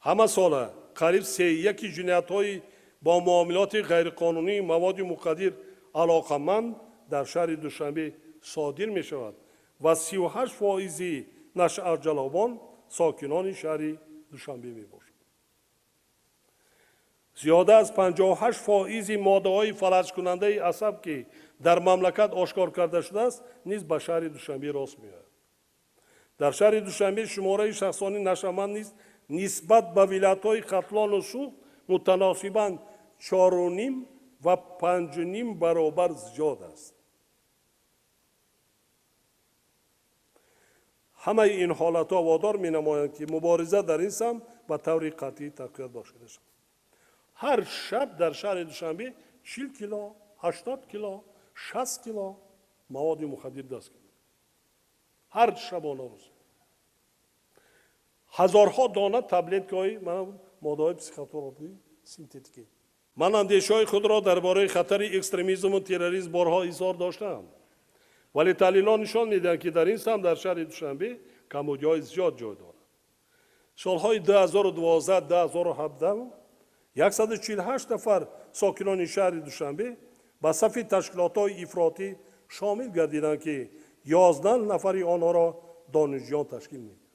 A: Ҳама сола қариб 31 ҷиноятҳои бо муомилоти ғайриқонунии маводи муқаддир алоқаманд дар шаҳри Душанбе содир мешавад ва 38% нашъаҷалобон сокинони шаҳри Душанбе мебошанд. Зиёда аз 58% моддаҳои фалаҷкунандаи асаб, ки дар мамлакат ошкор карда шудааст, низ ба шаҳри Душанбе рост меояд. Дар шаҳри Душанбе шумораи шахсони нашъаманд низ нисбат ба вилоятҳои Хатлону Суғд мутаносибан 4,5 ва 5,5 баробар зиёд аст. Ҳамаи ин ҳолатҳо водор менамоянд, ки мубориза дар ин самт ба таври қатъӣ тақвият бахшида шавад. Ҳар шаб дар шаҳри Душанбе 40 кило, 80 кило, 60 кило маводи мухаддир даст гирифт. Ҳар шабонарӯз ҳазорҳо дона таблеткаҳои моддаҳои психотропии синтетикӣ. Ман андешаҳои худро дар бораи хатари экстремизму терроризм борҳо изҳор доштаам, вале таҳлилҳо нишон медиҳанд, ки дар ин самт дар шаҳри Душанбе камбудиҳои зиёд ҷой дорад. Солҳои 2012-2017 148 нафар сокинони шаҳри Душанбе ба сафи ташкилотҳои ифротӣ шомил гардиданд, ки 11 нафари онҳоро донишҷӯён ташкил медиҳанд.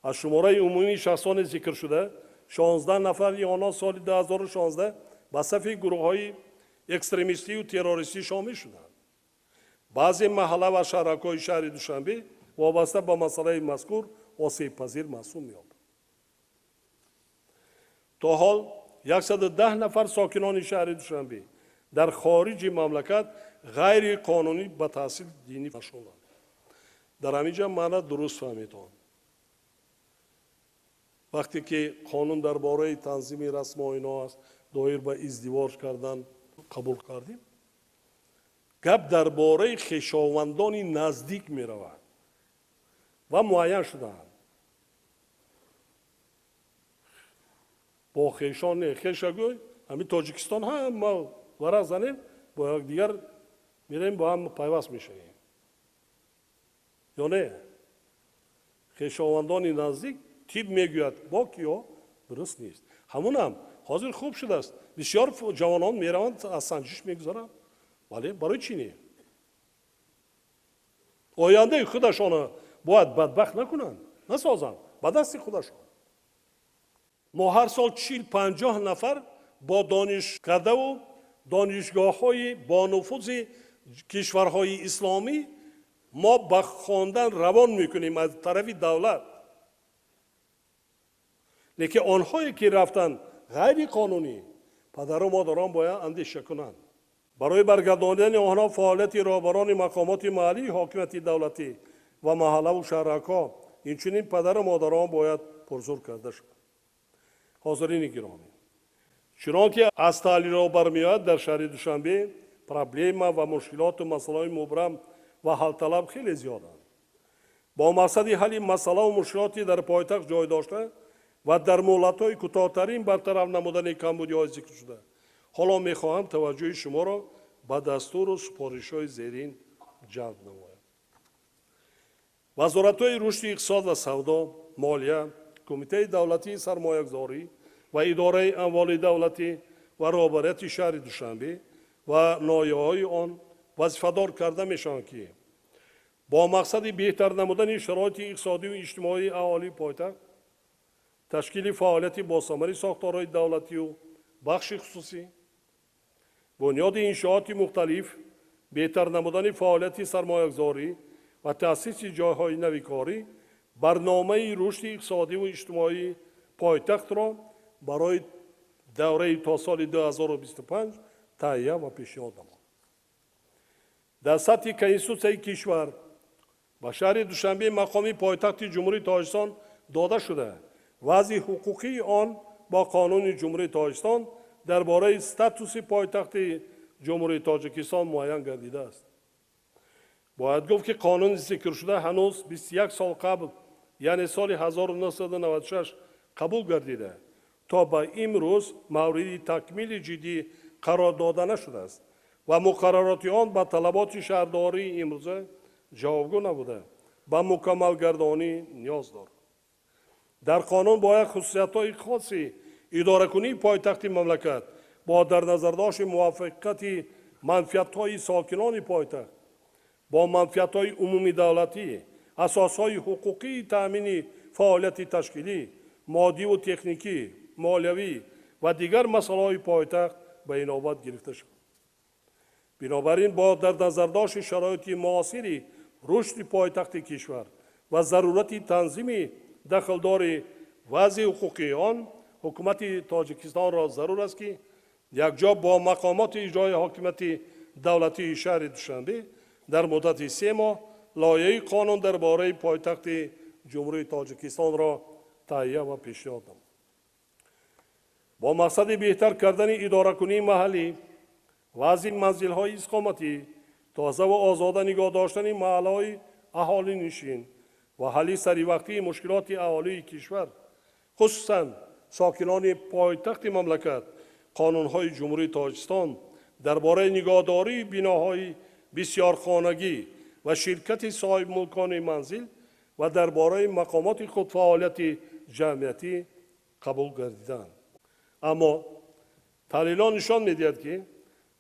A: Аз шумораи умумии шахсони зикршуда 16 нафари онҳо соли 2016 ба сафи гурӯҳҳои экстремистию террористӣ шомил шуданд. Баъзе маҳалла ва шаҳракҳои шаҳри Душанбе вобаста ба масъалаи мазкур осебпазир маҳсуб меёбанд. То ҳол 110 нафар сокинони шаҳри Душанбе дар хориҷи мамлакат ғайриқонунӣ ба таҳсили динӣ машғуланд. Дар ҳамин ҷо маъна дуруст фаҳмидон. Вақте ки қонун дар бораи танзими расму оинҳо аст, доир ба издивоҷ кардан қабул кардем, гап дар бораи хешовандони наздик меравад ва муайян шудаанд. Бо хешон не, хешагӯй ҳамин Тоҷикистон ҳама варақ занем, бо якдигар мерем, бо ҳам пайваст мешавем. Ё не? Хешовандони наздик тиб мегӯяд, бо киё дуруст нест. Ҳамунам ҳозир хуб шудааст. Бисёр ҷавонон мераванд, аз санҷиш мегузаранд. Вале барои чӣ не? Ояндаи худашонро бояд бадбахт накунанд, насозанд ба дасти худашон. Мо ҳар сол 40-50 нафар бо донишкадаву донишгоҳҳои бонуфузи кишварҳои исломӣ мо ба хондан равон мекунем аз тарафи давлат. Лекин онҳое ки рафтанд ғайриқонунӣ, падару модарон бояд андеша кунанд. Барои баргардонидани онҳо фаъолияти роҳбарони мақомоти маҳаллии ҳокимияти давлатӣ ва маҳаллаву шаҳракҳо, инчунин падару модарон бояд пурзур карда шавад. Ҳозирини гиромӣ, чунон ки аз таҳлилҳо бармеояд, дар шаҳри Душанбе проблема ва мушкилоту масъалаҳои мубрам ва ҳалталаб хеле зиёданд. Бо мақсади ҳалли масъалаву мушкилоти дар пойтахт ҷой дошта ва дар муҳлатҳои кӯтоҳтарин бартараф намудани камбудиҳои зикршуда, ҳоло мехоҳам таваҷҷӯҳи шуморо ба дастуру супоришҳои зерин ҷалб намоям. Вазоратҳои рушди иқтисод ва савдо, молия, Кумитаи давлатии сармоягузорӣ ва идораи амволи давлатӣ ва роҳбарияти шаҳри Душанбе ва ноҳияҳои он вазифадор карда мешаванд, ки бо мақсади беҳтар намудани шароити иқтисодию иҷтимоии аҳолии пойтахт, ташкили фаъолияти босамари сохторҳои давлатию бахши хусусӣ, бунёди иншооти мухталиф, беҳтар намудани фаъолияти сармоягузорӣ ва таъсиси ҷойҳои нави корӣ, барномаи рушди иқтисодиву иҷтимоии пойтахтро барои давраи то соли 2025 таҳия ва пешниҳод намояд. Дар сатҳи Конститутсияи кишвар ба шаҳри Душанбе мақоми пойтахти Ҷумҳурии Тоҷикистон дода шуда, вазъи ҳуқуқии он бо Қонуни Ҷумҳурии Тоҷикистон дар бораи статуси пойтахти Ҷумҳурии Тоҷикистон муайян гардидааст. Бояд гуфт, ки қонуни зикршуда ҳанӯз 21 сол қабл, яъне соли 1996 қабул гардида, то ба имрӯз мавриди такмили ҷиддӣ қарор дода нашудааст ва муқаррароти он ба талаботи шаҳрдории имрӯза ҷавобгӯ набуда, ба мукаммалгардонӣ ниёз дорад. Дар қонун бояд хусусиятҳои хоси идоракунии пойтахти мамлакат бо дар назардошти мувофиқати манфиатҳои сокинони пойтахт бо манфиатҳои умумидавлатӣ, асосҳои ҳуқуқии таъмини фаъолияти ташкилӣ, моддиву техникӣ, молиявӣ ва дигар масъалаҳои пойтахт ба инобат гирифта шавад. Бинобар ин, бо дар назардошти шароити муосири рушди пойтахти кишвар ва зарурати танзими дахлдори вазъи ҳуқуқии он, ҳукумати Тоҷикистонро зарур аст, ки якҷо бо мақомоти иҷрои ҳокимияти давлатии шаҳри Душанбе дар муддати 3 моҳ лоиҳаи қонун дар бораи пойтахти Ҷумҳурии Тоҷикистонро таҳия ва пешниҳод намояд. Бо мақсади беҳтар кардани идоракунии маҳаллӣ, вазъи манзилҳои истиқоматӣ, тоза ва озода нигоҳ доштани маҳаллаҳои аҳолинишин ва ҳалли саривақтии мушкилоти аҳолии кишвар, хусусан сокинони пойтахти мамлакат, қонунҳои Ҷумҳурии Тоҷикистон дар бораи нигоҳдории биноҳои бисёрхонагӣ ва ширкати соҳибмулкони манзил ва дар бораи мақомоти худфаъолияти ҷамъиятӣ қабул гардиданд. Аммо таҳлилҳо нишон медиҳад, ки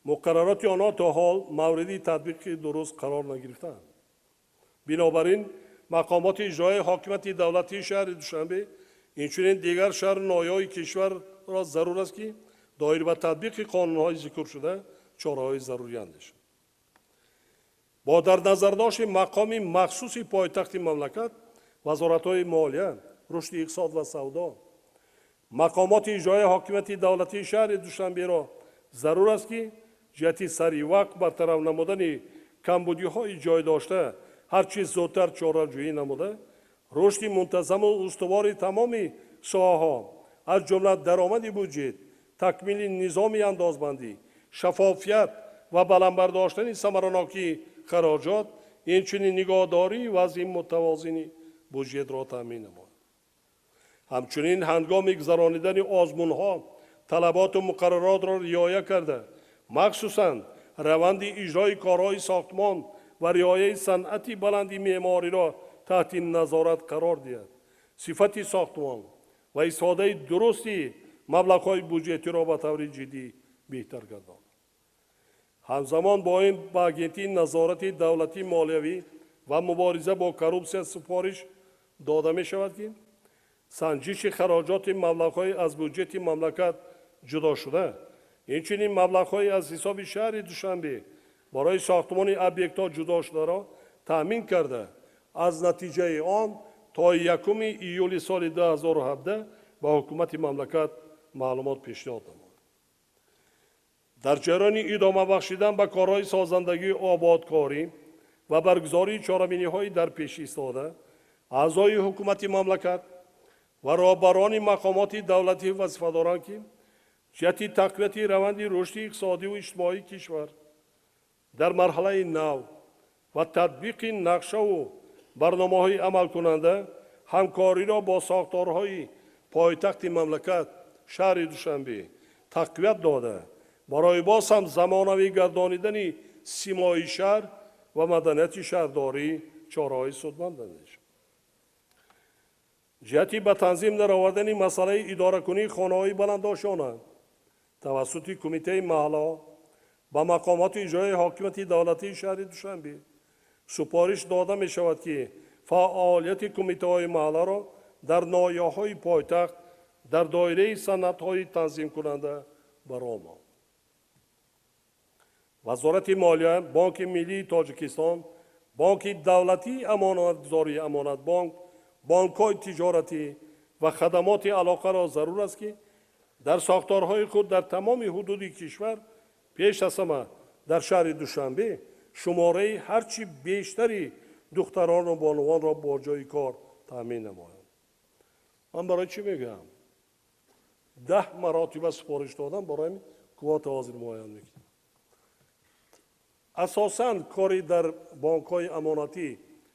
A: муқаррароти онҳо то ҳол мавриди татбиқи дуруст қарор нагирифтаанд. Бинобар ин, мақомоти иҷроияи ҳокимияти давлатии шаҳри Душанбе, инчунин дигар шаҳру ноҳияҳои кишварро зарур аст, ки доир ба татбиқи қонунҳои зикршуда чораҳои зарурӣ андешанд. Бо дар назардошти мақоми махсуси пойтахти мамлакат, вазоратҳои молия, рушди иқтисод ва савдо, мақомоти иҷроияи ҳокимияти давлатии шаҳри Душанберо зарур аст, ки ҷиҳати саривақт бартараф намудани камбудиҳои ҷой дошта ҳар чиз зудтар чораҷӯӣ намуда, рушди мунтазаму устувори тамоми соҳаҳо, аз ҷумла даромади буҷет, такмили низоми андозбандӣ, шаффофият ва баланд бардоштани самаранокии хароҷот, инчунин нигоҳдории вазъи мутавозини буҷетро таъмин намояд. Ҳамчунин ҳангоми гузаронидани озмунҳо талаботу муқарраротро риоя карда, махсусан раванди иҷрои корҳои сохтмон ва риояи санъати баланди меъмориро таҳти назорат қарор диҳад, сифати сохтмон ва истифодаи дурусти маблағҳои буҷетиро ба таври ҷиддӣ беҳтар гардонад. Ҳамзамон бо ин ба Агентии назорати давлатии молиявӣ ва мубориза бо коррупсия супориш дода мешавад, ки Санҷиши хароҷоти маблағҳои аз буҷети мамлакат ҷудо шуда, инчунин маблағҳои аз ҳисоби шаҳри Душанбе барои сохтмони объектҳо ҷудо шударо таъмин карда, аз натиҷаи он то 1 июли соли 2017 ба ҳукумати мамлакат маълумот пешниҳод намояд. Дар ҷараёни идома бахшидан ба корҳои созандагии ободкорӣ ва баргузории чорабиниҳои дар пеш истода, аъзои ҳукумати мамлакат ва роҳбарони мақомоти давлатӣ вазифа доранд, ки ҷиҳати тақвияти раванди рушди иқтисодиву иҷтимоии кишвар дар марҳалаи нав ва татбиқи нақшаву барномаҳои амалкунанда ҳамкориро бо сохторҳои пойтахти мамлакат шаҳри Душанбе тақвият дода, барои боз ҳам замонавӣ гардонидани симои шаҳр ва маданияти шаҳрдорӣ чораҳои судманд андешанд. Ҷиҳати ба танзим даровардани масъалаи идоракунии хонаҳои баландошёна тавассути кумитаи маҳаллаҳо ба мақомоти иҷроияи ҳокимияти давлатии шаҳри Душанбе супориш дода мешавад, ки фаъолияти кумитаҳои маҳалларо дар ноҳияҳои пойтахт дар доираи санадҳои танзимкунанда баромад. Вазорати молия, Бонки миллии Тоҷикистон, Бонки давлатии амонатгузории Амонатбонк, бонкҳои тиҷоратӣ ва хадамоти алоқаро зарур аст, ки дар сохторҳои худ дар тамоми ҳудуди кишвар, пеш аз ҳама дар шаҳри Душанбе, шумораи ҳарчи бештари духтарону бонувонро бо ҷойи кор таъмин намоянд. Ман барои чӣ мегӯям? 10 маротиба супориш додам, барои ҳамин квота ҳозир муайян мекунам. Асосан кори дар бонкҳои амонатӣ,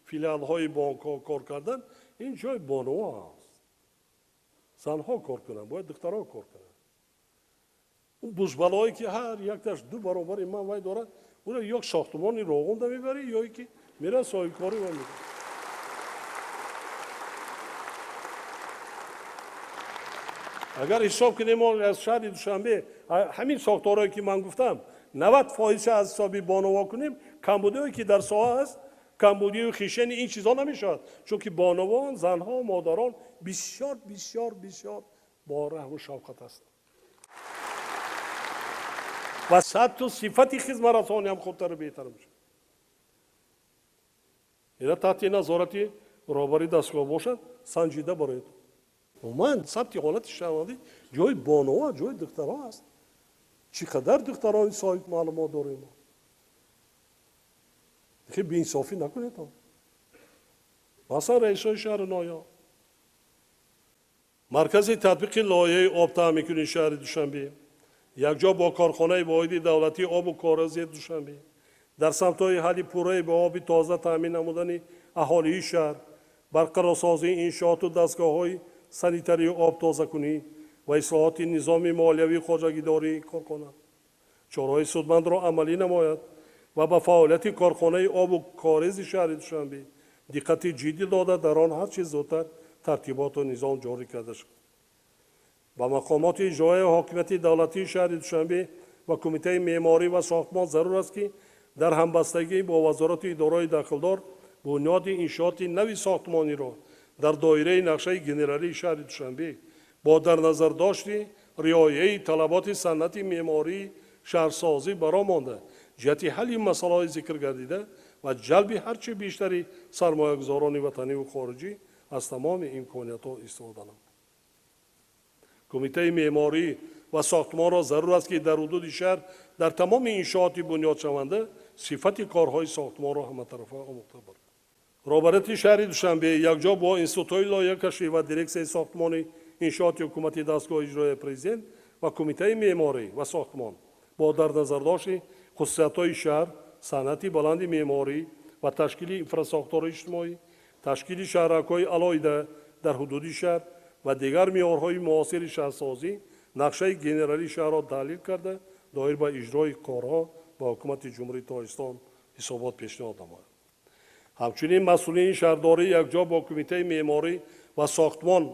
A: филиалҳои бонкҳо кор кардан ин ҷои бонуво аст. Занҳо кор кунанд, бояд духтарҳо кор кунанд. Он бузбалое ки ҳар якташ 2 баробари ман вай дорад, уро ё сохтмони роғунда мебарӣ, ё ки мера соҳибкорӣ ва мекунад. Агар ҳисоб кунем, мо аз шаҳри Душанбе ҳамин сохторҳое ки ман гуфтам, 90% аз ҳисоби бонуво кунем, камбудиҳое ки дар соҳа аст, камбудию хишени ин чизҳо намешавад, чунки бонувон, занҳо, модарон бисёр, бисёр, бисёр бо раҳму шавқат ҳастанд ва сатҳу сифати хизматрасонӣ ҳам хубтару беҳтар мешавад. Ина таҳти назорати роҳбари дастгоҳ бошад, санҷида бароед. Умуман сабти ҳолати шаҳрвандӣ ҷои бонуво, ҷои духтарҳо аст. Чӣ қадар духтарони соҳиб маълумот дорем? Хеле беинсофӣ накунед. Масалан, раисои шаҳру ноҳия, маркази татбиқи лоиҳаи обтаъминкунии шаҳри Душанбе якҷо бо корхонаи воҳиди давлатии обу корези Душанбе дар самтҳои ҳалли пурраи ба оби тоза таъмин намудани аҳолии шаҳр, барқарорсозии иншооту дастгоҳҳои санитарию обтозакунӣ ва ислоҳоти низоми молиявии хоҷагидории корхона чораҳои судмандро амалӣ намояд ва ба фаъолияти корхонаи обу корези шаҳри Душанбе диққати ҷиддӣ дода, дар он ҳарчи зудтар тартиботу низом ҷорӣ карда шавад. Ба мақомоти иҷроияи ҳокимияти давлатии шаҳри Душанбе ва кумитаи меъморӣ ва сохтмон зарур аст, ки дар ҳамбастагӣ бо вазорату идораҳои дахлдор бунёди иншооти нави сохтмониро дар доираи нақшаи генералии шаҳри Душанбе бо дар назардошти риояи талаботи санъати меъмории шаҳрсозӣ баро монда, ҷиҳати ҳалли масъалаҳои зикр гардида ва ҷалби ҳарчи бештари сармоягузорони ватаниву хориҷӣ аз тамоми имкониятҳо истифода намояд. Кумитаи меъморӣ ва сохтмонро зарур аст, ки дар ҳудуди шаҳр дар тамоми иншооти бунёдшаванда сифати корҳои сохтмонро ҳаматарафа омӯхта барад. Роҳбарияти шаҳри Душанбе якҷо бо институтҳои лоиҳакашӣ ва дирексияи сохтмони иншооти ҳукумати дастгоҳи иҷроияи президент ва кумитаи меъморӣ ва сохтмон бо дар назардошти хусусиятҳои шаҳр, санъати баланди меъморӣ ва ташкили инфрасохтори иҷтимоӣ, ташкили шаҳракҳои алоҳида дар ҳудуди шаҳр ва дигар меъёрҳои муосири шаҳрсозӣ нақшаи генералии шаҳрро таҳлил карда, доир ба иҷрои корҳо ба ҳукумати Ҷумҳурии Тоҷикистон ҳисобот пешниҳод намояд. Ҳамчунин масъулини шаҳрдорӣ якҷо бо кумитаи меъморӣ ва сохтмон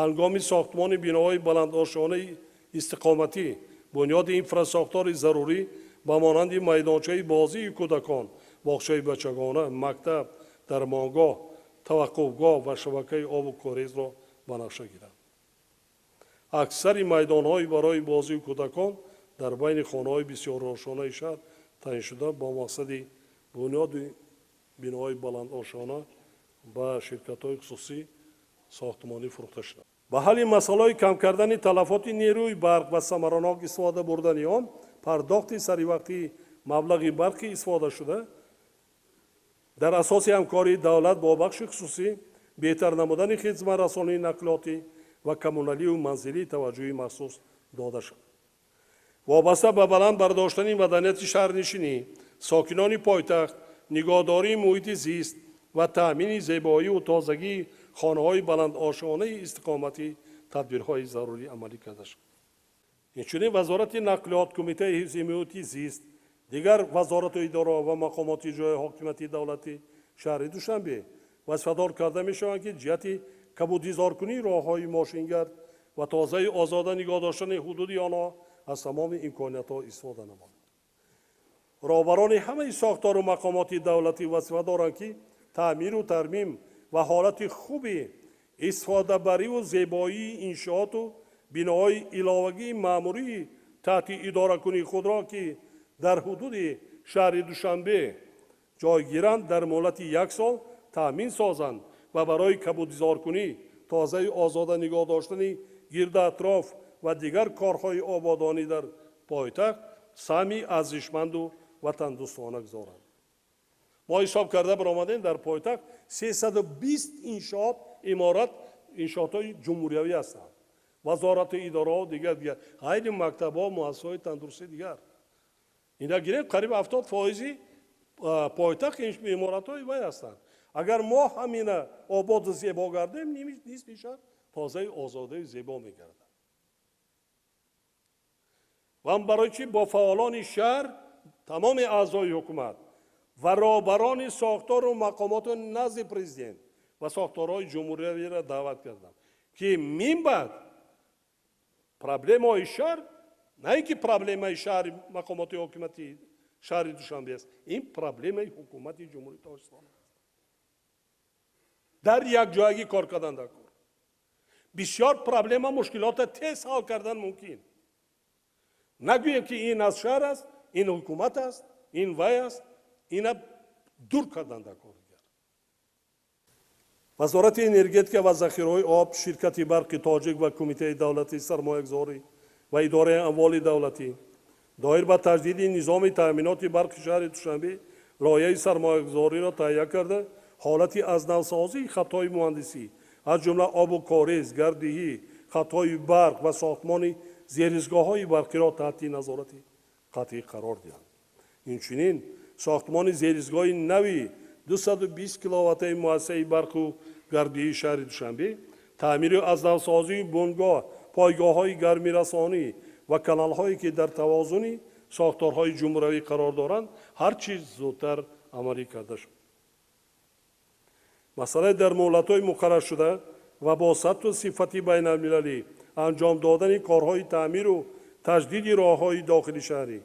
A: ҳангоми сохтмони биноҳои баландошёнаи истиқоматӣ, бунёди инфрасохтори зарурӣ ба монанди майдончаи бозии кӯдакон, боғчаи бачагона, мактаб, дармонгоҳ, таваққуфгоҳ ва шабакаи обу корезро ба нақша гиранд. Аксари майдонҳои барои бозии кӯдакон дар байни хонаҳои бисёрошонаи шаҳр таъин шуда бо мақсади бунёди биноҳои баландошона ба ширкатҳои хусусӣ сохтмонӣ фурӯхта шуданд. Ба ҳалли масъалаҳои кам кардани талафоти нерӯи барқ ва самаранок истифода бурдани он, пардохти саривақтии маблағи барқи истифодашуда дар асоси ҳамкории давлат бо бахши хусусӣ, беҳтар намудани хизматрасонии нақлиётӣ ва коммуналию манзилӣ таваҷҷӯҳи махсус дода шуд. Вобаста ба баланд бардоштани маданияти шаҳрнишинӣ, сокинони пойтахт, нигоҳдории муҳити зист ва таъмини зебоию тозагии хонаҳои баландошонаи истиқоматӣ тадбирҳои зарурӣ амалӣ карда шуд. Инчунин Вазорати нақлиёт, Кумитаи ҳифзи муҳити зист, дигар вазорату идораҳо ва мақомоти иҷроияи ҳокимияти давлатӣ шаҳри Душанбе вазифадор карда мешаванд, ки ҷиҳати кабудизоркунии роҳҳои мошингард ва тозаи озода нигоҳ доштани ҳудуди онҳо аз тамоми имкониятҳо истифода намоянд. Роҳбарони ҳамаи сохтору мақомоти давлатӣ вазифа доранд, ки таъмиру тармим ва ҳолати хуби истифодабариву зебоии иншооту биноҳои иловагии маъмурии таҳти идоракунии худро, ки дар ҳудуди шаҳри Душанбе ҷойгиранд, дар муҳлати як сол таъмин созанд ва барои кабудизоркунӣ, тозаи озода нигоҳ доштани гирду атроф ва дигар корҳои ободонӣ дар пойтахт саҳми арзишманду ватандӯстона гузоранд. Мо ҳисоб карда баромадем, дар пойтахт 320 иншоот, иморат, иншоотҳои ҷумҳуриявӣ ҳастанд, вазорату идораҳо, дигар дигар, ғайри мактабҳо, муассисаҳои тандурустӣ дигар. Ина гирем, қариб 70% пойтахт иморатҳои вай ҳастанд. Агар мо ҳамина ободу зебо гардем, нисфи шаҳр тозаи озодаи зебо мегардад. Ва барои чӣ бо фаъолони шаҳр, тамоми аъзои ҳукумат ва роҳбарони сохтору мақомоти назди президент ва сохторҳои ҷумҳуриявиро даъват кардам, ки минбаъд проблемаҳои шаҳр на ин ки проблемаи шаҳри мақомоти ҳокимияти шаҳри Душанбе аст, ин проблемаи ҳукумати Ҷумҳурии Тоҷикистон аст. Дар якҷоягӣ кор кардан дар кор бисёр проблема, мушкилотро тез ҳал кардан мумкин. Нагӯем, ки ин аз шаҳр аст, ин ҳукумат аст, ин вай аст, ина дур кардан дар кор. Вазорати энергетика ва захираҳои об, ширкати барқи тоҷик ва Кумитаи давлатии сармоягузорӣ ва идораи амволи давлатӣ доир ба таҷдиди низоми таъминоти барқи шаҳри Душанбе лоиҳаи сармоягузориро таҳия карда, ҳолати аз навсозии хатҳои муҳандисӣ, аз ҷумла обу корез, гардиҳӣ, хатҳои барқ ва сохтмони зеризгоҳҳои барқиро таҳти назорати қатъӣ қарор диҳанд. Инчунин сохтмони зеризгоҳи нави 220 киловаттаи муассисаи барқу гардиҳии шаҳри Душанбе, таъмиру аз навсозии бунгоҳ, пойгоҳҳои гармирасонӣ ва каналҳое, ки дар тавозуни сохторҳои ҷумҳуриявӣ қарор доранд, ҳар чиз зудтар амалӣ карда шуд. Масъалаи дар муҳлатҳои муқарраршуда ва бо сатҳу сифати байналмилалӣ анҷом додани корҳои таъмиру таҷдиди роҳҳои дохили шаҳрӣ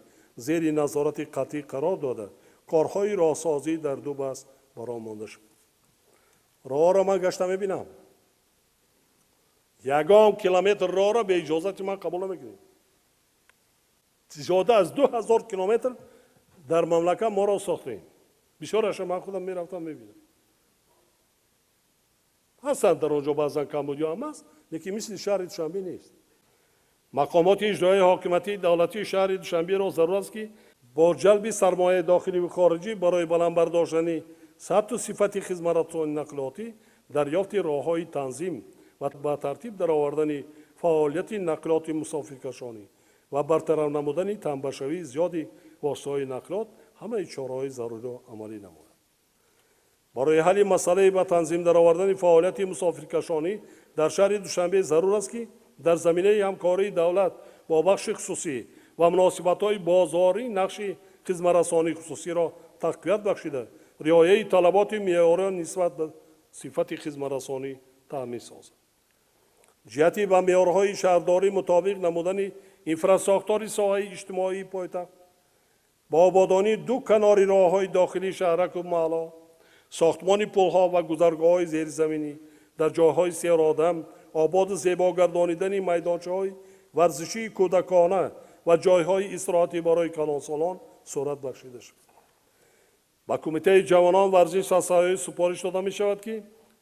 A: зери назорати қатъӣ қарор дода, корҳои роҳсозӣ дар ду баст баром монда шуд. Роҳро ман гашта мебинам. Ягон километр роҳро бе иҷозати ман қабул намекунем. Зиёда аз 2000 километр дар мамлакат мо роҳ сохтем. Бисёраша ман худам мерафтам, мебинам. Ҳастанд дар он ҷо баъзан камбудиҳо ҳам аст, лекин мисли шаҳри Душанбе нест. Мақомоти иҷроияи ҳокимияти давлатии шаҳри Душанберо зарур аст, ки бо ҷалби сармояи дохилӣ ва хориҷӣ барои баланд бардоштани сатҳу сифати хизматрасони нақлиётӣ, дарёфти роҳҳои танзим ва ба тартиб даровардани фаъолияти нақлиёти мусофиркашонӣ ва бартараф намудани танбашавии зиёди воситаҳои нақлиёт ҳамаи чораҳои заруриро амалӣ намояд. Барои ҳалли масъалаи ба танзим даровардани фаъолияти мусофиркашонӣ дар шаҳри Душанбе зарур аст, ки дар заминаи ҳамкории давлат бо бахши хусусӣ ва муносибатҳои бозорӣ нақши хизматрасонии хусусиро тақвият бахшида, риояи талаботи меъёриро нисбат ба сифати хизматрасонӣ таъмин созад. Ҷиҳати ба меъёрҳои шаҳрдорӣ мутобиқ намудани инфрасохтори соҳаи иҷтимоии пойтахт, бо ободонии ду канори роҳҳои дохилии шаҳраку маҳалло, сохтмони пулҳо ва гузаргоҳҳои зеризаминӣ дар ҷойҳои серодам, ободу зебо гардонидани майдончаҳои варзишии кӯдакона ва ҷойҳои истироҳатӣ барои калонсолон сурат бахшида шуд. Ба Кумитаи ҷавонон, варзиш ва сайёҳӣ супориш дода мешавад, ки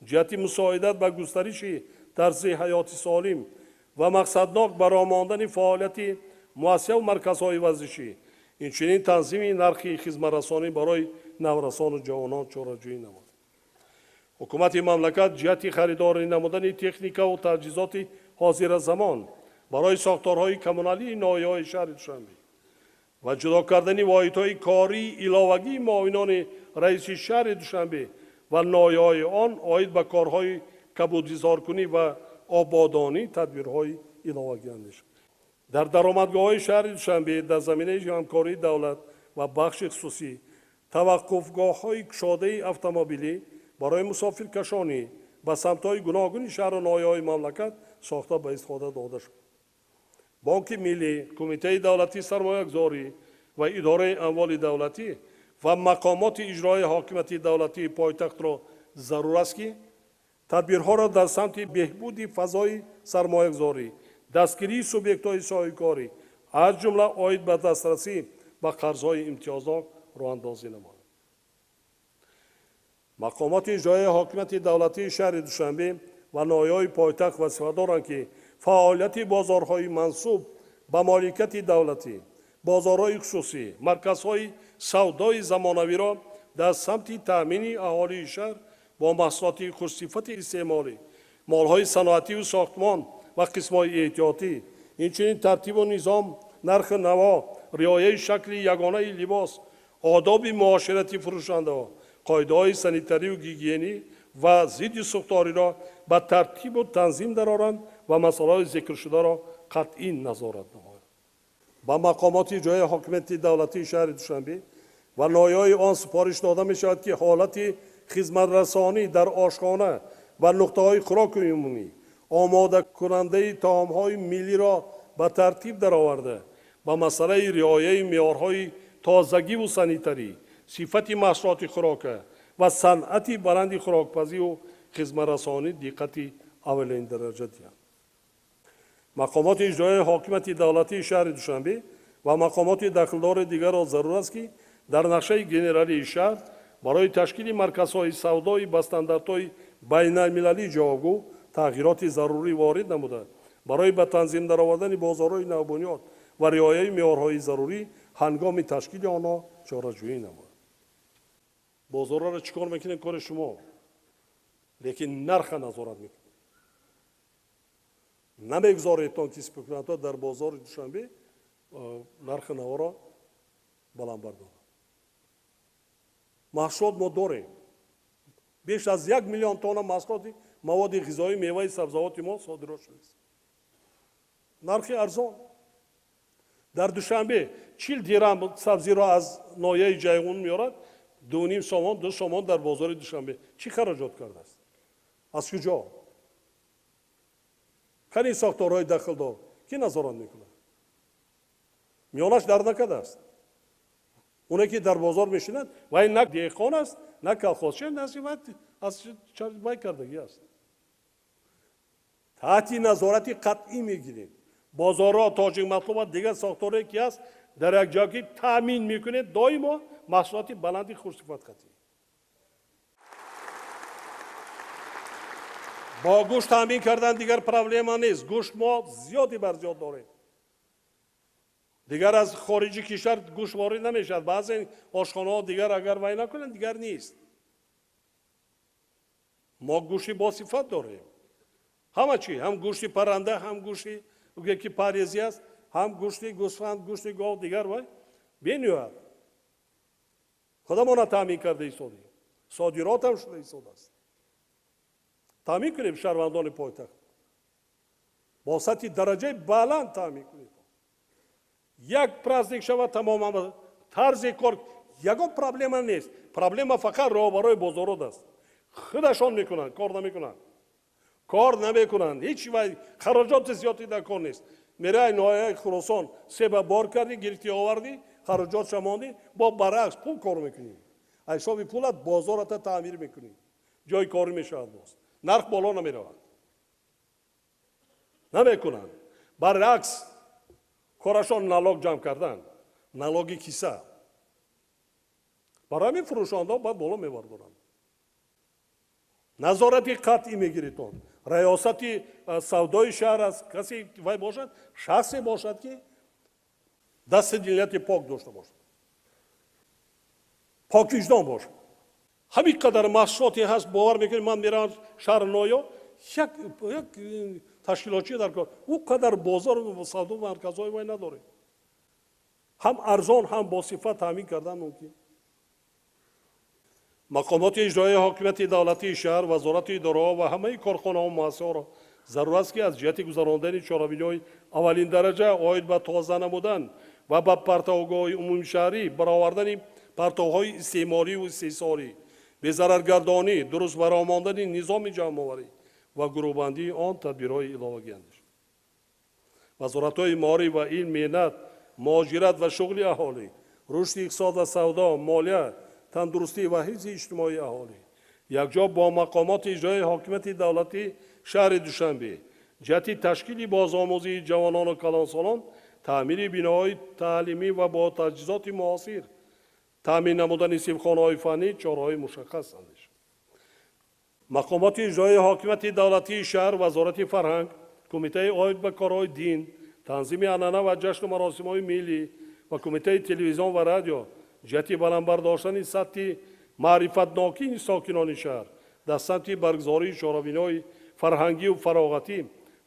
A: ҷиҳати мусоидат ба густариши тарзи ҳаёти солим ва мақсаднок баромондани фаъолияти муассисаву марказҳои варзишӣ, инчунин танзими нархи хизматрасонӣ барои наврасону ҷавонон чораҷӯӣ намояд. Ҳукумати мамлакат ҷиҳати харидорӣ намудани техникаву таҷҳизоти ҳозиразамон барои сохторҳои коммуналии ноҳияҳои шаҳри Душанбе ва ҷудо кардани воҳидҳои кории иловагии муовинони раиси шаҳри Душанбе ва ноҳияҳои он оид ба корҳои кабудизоркунӣ ва ободонӣ тадбирҳои иловагӣ андешад. Дар даромадгоҳҳои шаҳри Душанбе дар заминаи ҳамкории давлат ва бахши хусусӣ таваққуфгоҳҳои кушодаи автомобилӣ барои мусофиркашонӣ ба самтҳои гуногуни шаҳру ноҳияҳои мамлакат сохта ба истифода дода шуд. Бонки Миллӣ, Кумитаи давлатии сармоягузорӣ ва идораи амволи давлатӣ ва мақомоти иҷроии ҳокимияти давлатии пойтахтро зарур аст, ки тадбирҳоро дар самти беҳбуди фазои сармоягузорӣ, дастгирии субъектҳои соҳибкорӣ, аз ҷумла оид ба дастрасӣ ба қарзҳои имтиёзнок роҳандозӣ намояд. Мақомоти иҷроии ҳокимияти давлатии шаҳри Душанбе ва ноҳияҳои пойтахт вазифа доранд, ки фаъолияти бозорҳои мансуб ба моликияти давлатӣ, бозорҳои хусусӣ, марказҳои савдои замонавиро дар самти таъмини аҳолии шаҳр бо маҳсулоти хушсифати истеъмолӣ, молҳои саноативу сохтмон ва қисмҳои эҳтиётӣ, инчунин тартибу низом, нархи наво, риояи шакли ягонаи либос, одоби муоширати фурӯшандаҳо, қоидаҳои санитарию гигиенӣ ва зидди сӯхториро ба тартибу танзим дароранд ва масъалаҳои зикршударо қатъӣ назорат намоянд. Ба мақомоти иҷроии ҳокимияти давлатии шаҳри Душанбе ва ноҳияҳои он супориш дода мешавад, ки ҳолати хизматрасонӣ дар ошхона ва нуқтаҳои хӯроки умумӣ омодакунандаи таомҳои миллиро ба тартиб дароварда, ба масъалаи риояи меъёрҳои тозагиву санитарӣ, сифати маҳсулоти хӯрока ва санъати баланди хӯрокпазиву хизматрасонӣ диққати аввалиндараҷа диҳанд. Мақомоти иҷроии ҳокимияти давлатии шаҳри Душанбе ва мақомоти дахлдори дигарро зарур аст, ки дар нақшаи генералии шаҳр барои ташкили марказҳои савдои ба стандартҳои байналмилалӣ ҷавобгӯ тағйироти зарурӣ ворид намуда, барои ба танзим даровардани бозорҳои навбунёд ва риояи меъёрҳои зарурӣ ҳангоми ташкили онҳо чораҷӯӣ намояд. Бозорҳоро чӣ кор мекунем? Кори шумо, лекин нарха назорат мекунем. Намегузоредтон, ки спекулянтҳо дар бозори Душанбе нархи наворо баланд бардоранд. Маҳсулот мо дорем. Беш аз 1 миллион тонна маҳсулоти маводи ғизоӣ, меваи сабзавоти мо содирот шудааст. Нархи арзон. Дар Душанбе 40 дирам сабзиро аз ноҳияи Ҷайҳун меорад, 2,5 сомон, 2 сомон дар бозори Душанбе. Чӣ хароҷот кардааст? Аз куҷо? Қани сохторҳои дахлдор ки назорат мекунад? Миёнаш дар накардааст. Оне ки дар бозор мешинад, вай на деҳқон аст, на колхозчи, на аз вай кардагӣ аст. Таҳти назорати қатъӣ мегирем. Бозорҳо, тоҷик матлуба, дигар сохторҳое ки аст, дар як ҷо ки таъмин мекунед доимо маҳсулоти баланди хушсифат қатъӣ. Бо гӯшт таъмин кардан дигар проблема нест. Гӯшт мо зиёди бар зиёд дорем. Дигар аз хориҷи кишвар гӯшт ворид намешавад. Баъзе ошхонаҳо дигар агар вай накунанд, дигар нест. Мо гӯшти босифат дорем. Ҳама чӣ, ҳам гӯшти парранда, ҳам гӯшти ки парезӣ аст, ҳам гӯшти гӯсфанд, гӯшти гов, дигар вай бениҳоят. Худамона таъмин карда истодем. Содиротам шуда истодааст. Таъмин кунем шаҳрвандони пойтахт. Бо сатҳи дараҷаи баланд таъмин кунем. Як праздник шавад, тамоман тарзи кор, ягон проблема нест. Проблема фақат роҳбарои бозорот аст. Худашон мекунанд, кор намекунанд. Кор намекунанд. Ҳеҷ вай хароҷоти зиёде дар кор нест. Мерай ноҳияи Хуросон себа бор кардӣ, гирифтӣ, овардӣ, хароҷотша мондӣ, бо баръакс пул кор мекунӣ. Аз ҳисоби пулат бозората таъмир мекунӣ. Ҷои корӣ мешавад боз. Нарх боло намеравад. Намекунанд. Баръакс, корашон налог ҷамъ кардан, налоги киса. Барои ҳамин фурӯшандаҳо баъд боло мебардоранд. Назорати қатъӣ мегиритон. Раёсати савдои шаҳр аст, касе вай бошад, шахсе бошад, ки дасти дилияти пок дошта бошад, поквиҷдон бошад. Ҳамин қадар маҳсулоте ҳаст, бовар мекунед, ман меравам шаҳри ноё, як ташкилотчӣ дар кор, ӯ қадар бозор савдо марказҳои вай надорем. Ҳам арзон, ҳам бо сифат таъмин кардан мумкин. Мақомоти иҷроияи ҳокимияти давлатии шаҳр, вазорату идораҳо ва ҳамаи корхонаҳо муассисаҳоро зарур аст, ки аз ҷиҳати гузарондани чорабиниҳои аввалин дараҷа оид ба тоза намудан ва ба партовгоҳҳои умумишаҳрӣ баровардани партовҳои истеъмолию истеҳсолӣ, безараргардонӣ, дуруст баромондани низоми ҷамъоварӣ ва гурӯҳбандии он тадбирҳои иловагӣ андешанд. Вазоратҳои маориф ва илм, меҳнат, муҳоҷират ва шуғли аҳолӣ, рушди иқтисод ва савдо, молия, тандурустӣ ва ҳифзи иҷтимоии аҳолӣ якҷо бо мақомоти иҷроияи ҳокимияти давлатии шаҳри Душанбе ҷиҳати ташкили бозомӯзии ҷавонону калонсолон, таъмири биноҳои таълимӣ ва бо таҷҳизоти муосир, таъмин намудани синфхонаҳои фаннӣ чораҳои мушаххас андешанд. Мақомоти иҷроияи ҳокимияти давлатии шаҳр, вазорати фарҳанг, кумитаи оид ба корҳои дин, танзими анъана ва ҷашну маросимҳои миллӣ ва кумитаи телевизион ва радио ҷиҳати баланд бардоштани сатҳи маърифатнокии сокинони шаҳр дар самти баргузории чорабиниҳои фарҳангию фароғатӣ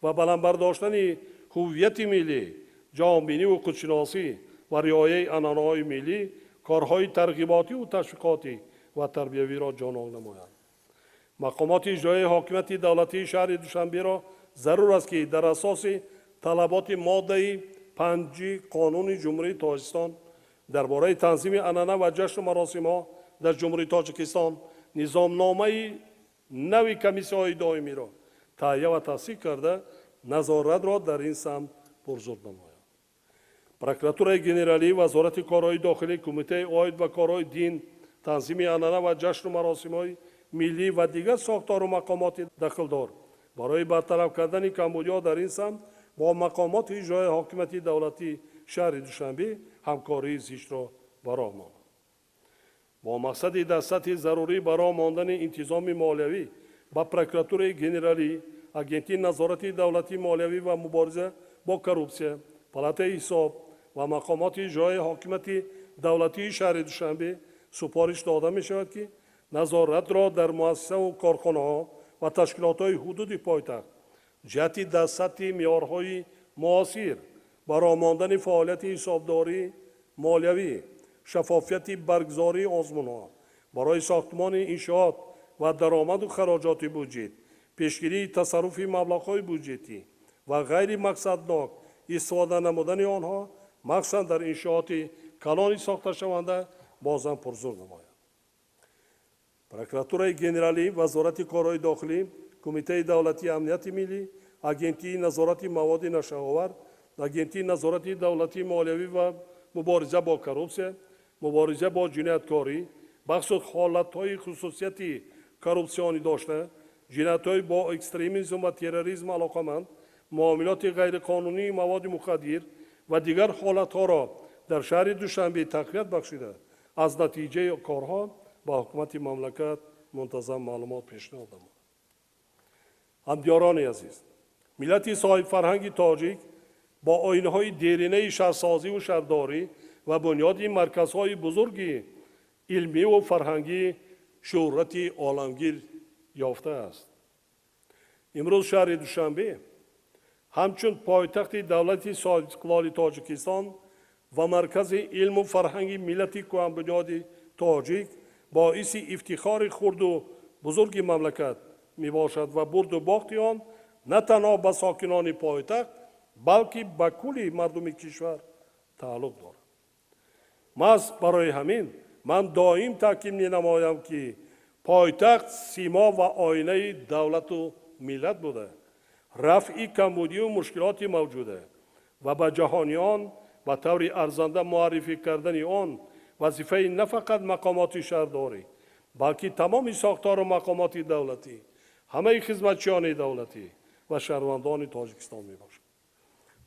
A: ва баланд бардоштани ҳуввияти миллӣ, ҷаҳонбиниву худшиносӣ ва риояи анъанаҳои миллӣ корҳои тарғиботиву ташвиқотӣ ва тарбиявиро ҷонон намоянд. Мақомоти иҷроияи ҳокимияти давлатии шаҳри Душанберо зарур аст, ки дар асоси талаботи моддаи 5 қонуни Ҷумҳурии Тоҷикистон дар бораи танзими анъана ва ҷашну маросимҳо дар Ҷумҳурии Тоҷикистон низомномаи нави комиссияҳои доимиро таҳия ва тасдиқ карда, назоратро дар ин самт пурзур намояд. Прокуратураи генералӣ, Вазорати корҳои дохилӣ, Кумитаи оид ба корҳои дин, танзими анъана ва ҷашну маросимҳои миллӣ ва дигар сохтору мақомоти дахлдор барои бартараф кардани камбудиҳо дар ин самт бо мақомоти иҷроияи ҳокимияти давлатии шаҳри Душанбе ҳамкории зичро ба роҳ монанд. Бо мақсади дар сатҳи зарурӣ ба роҳ мондани интизоми молиявӣ ба прокуратураи генералӣ, Агентии назорати давлатии молиявӣ ва мубориза бо коррупсия, палатаи ҳисоб ва мақомоти иҷроияи ҳокимияти давлатии шаҳри Душанбе супориш дода мешавад, ки назоратро дар муассисаву корхонаҳо ва ташкилотҳои ҳудуди пойтахт ҷиҳати дар сатҳи меъёрҳои муосир ба роҳ мондани фаъолияти ҳисобдории молиявӣ, шаффофияти баргузории озмунҳо барои сохтмони иншоот ва даромаду хароҷоти буҷет, пешгирии тасарруфи маблағҳои буҷетӣ ва ғайримақсаднок истифода намудани онҳо, махсусан дар иншооти калони сохташаванда бозам пурзур намояд. Прокуратураи генералӣ, Вазорати корҳои дохилӣ, Кумитаи давлатии амнияти миллӣ, Агентии назорати маводи нашъаовар, Агентии назорати давлатии молиявӣ ва мубориза бо коррупсия, мубориза бо ҷинояткорӣ, бахусус ҳолатҳои хусусияти коррупсионӣ дошта, ҷиноятҳои бо экстремизм ва терроризм алоқаманд, муомилоти ғайриқонунии маводи мухаддир ва дигар ҳолатҳоро дар шаҳри Душанбе тақвият бахшида, аз натиҷаи корҳо ба ҳукумати мамлакат мунтазам маълумот пешниҳод намояд. Ҳамдиёрони азиз, миллати соҳибфарҳанги тоҷик бо оинаҳои деринаи шаҳрсозиву шаҳрдорӣ ва бунёди марказҳои бузурги илмиву фарҳангӣ шӯҳрати оламгир ёфтааст. Имрӯз шаҳри Душанбе ҳамчун пойтахти давлати соҳибистиқлоли Тоҷикистон ва маркази илму фарҳанги миллати кӯҳанбунёди тоҷик боиси ифтихори хурду бузурги мамлакат мебошад ва бурду бохти он на танҳо ба сокинони пойтахт, балки ба кулли мардуми кишвар тааллуқ дорад. Маҳз барои ҳамин ман доим таъкид менамоям, ки пойтахт симо ва оинаи давлату миллат буда, рафъи камбудию мушкилоти мавҷуда ва ба ҷаҳониён ба таври арзанда муаррифӣ кардани он вазифаи на фақат мақомоти шаҳрдорӣ, балки тамоми сохтору мақомоти давлатӣ, ҳамаи хизматчиёни давлатӣ, ва шаҳрвандони Тоҷикистон мебошад.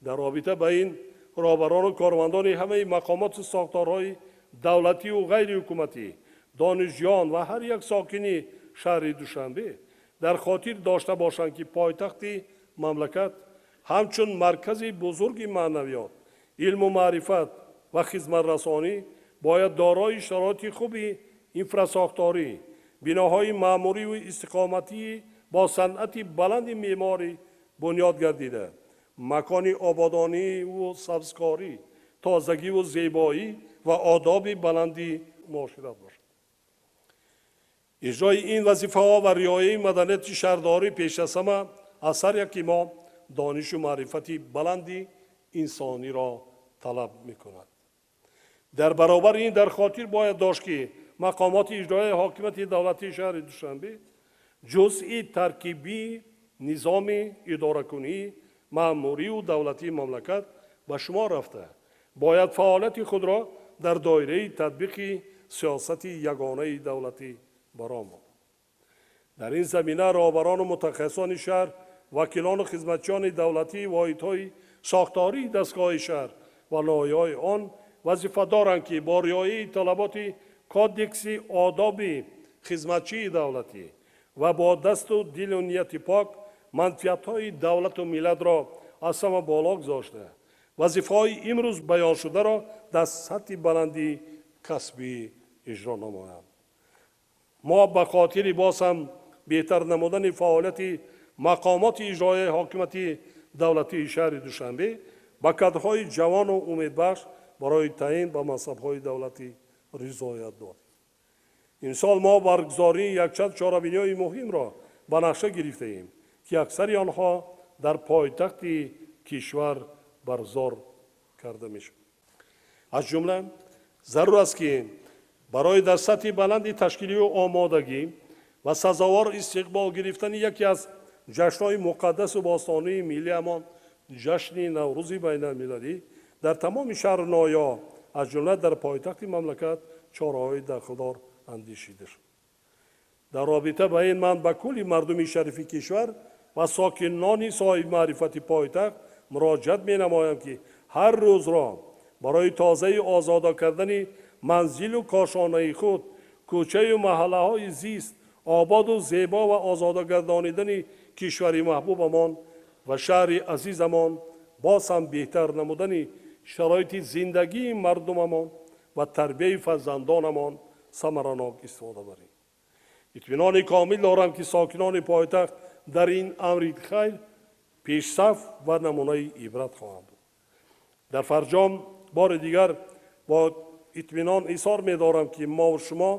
A: Дар робита ба ин роҳбарону кормандони ҳамаи мақомоту сохторҳои давлативу ғайриҳукуматӣ, донишҷӯён ва ҳар як сокини шаҳри Душанбе дар хотир дошта бошанд, ки пойтахти мамлакат ҳамчун маркази бузурги маънавиёт, илму маърифат ва хизматрасонӣ бояд дорои шароити хуби инфрасохторӣ, биноҳои маъмуриву истиқоматӣ бо санъати баланди меъморӣ бунёд гардида, макони ободониву сабзкорӣ, тозагиву зебоӣ ва одоби баланди муошират бошад. Иҷрои ин вазифаҳо ва риояи маданияти шаҳрдорӣ пеш аз ҳама аз ҳар яки мо донишу маърифати баланди инсониро талаб мекунад. Дар баробари ин дар хотир бояд дошт, ки мақомоти иҷроияи ҳокимияти давлатии шаҳри Душанбе ҷузъи таркибии низоми идоракунӣ, маъмурию давлатии мамлакат ба шумор рафта, бояд фаъолияти худро дар доираи татбиқи сиёсати ягонаи давлатӣ баром. Дар ин замина роҳбарону мутахассисони шаҳр, вакилону хизматчиёни давлатии воҳидҳои сохтории дастгоҳи шаҳр ва ноҳияҳои он вазифа доранд, ки бо риояи талаботи кодекси одоби хизматчии давлатӣ ва бо дасту дилу нияти пок манфиатҳои давлату миллатро аз ҳама боло гузошта, вазифаҳои имрӯз баёншударо дар сатҳи баланди касбӣ иҷро намоянд. Мо ба хотири боз ҳам беҳтар намудани фаъолияти мақомоти иҷроияи ҳокимияти давлатии шаҳри Душанбе ба кадрҳои ҷавону умедбахш барои таъин ба мансабҳои давлатӣ ризоят додем. Имсол мо баргузории якчанд чорабиниҳои муҳимро ба нақша гирифтаем, ки аксари онҳо дар пойтахти кишвар баргузор карда мешавад. Аз ҷумла зарур аст, ки барои дар сатҳи баланди ташкилию омодагӣ ва сазовор истиқбол гирифтани яке аз ҷашнҳои муқаддасу бостонии миллиамон, ҷашни Наврӯзи байналмилалӣ, дар тамоми шаҳру ноҳияҳо, аз ҷумла дар пойтахти мамлакат, чораҳои дахлдор андешида шуд. Дар робита ба ин ман ба кулли мардуми шарифи кишвар ва сокинони соҳибмаърифати пойтахт муроҷиат менамоям, ки ҳар рӯзро барои тозаи озода кардани манзилу кошонаи худ, кӯчаю маҳаллаҳои зист ободу зебо ва озода гардонидани кишвари маҳбубамон ва шаҳри азизамон, боз ҳам беҳтар намудани шароити зиндагии мардумамон ва тарбияи фарзандонамон самаранок истифода барем. Итминони комил дорам, ки сокинони пойтахт дар ин амри хайр пешсаф ва намунаи ибрат хоҳанд буд. Дар фарҷом бори дигар бо итминон изҳор медорам, ки мо шумо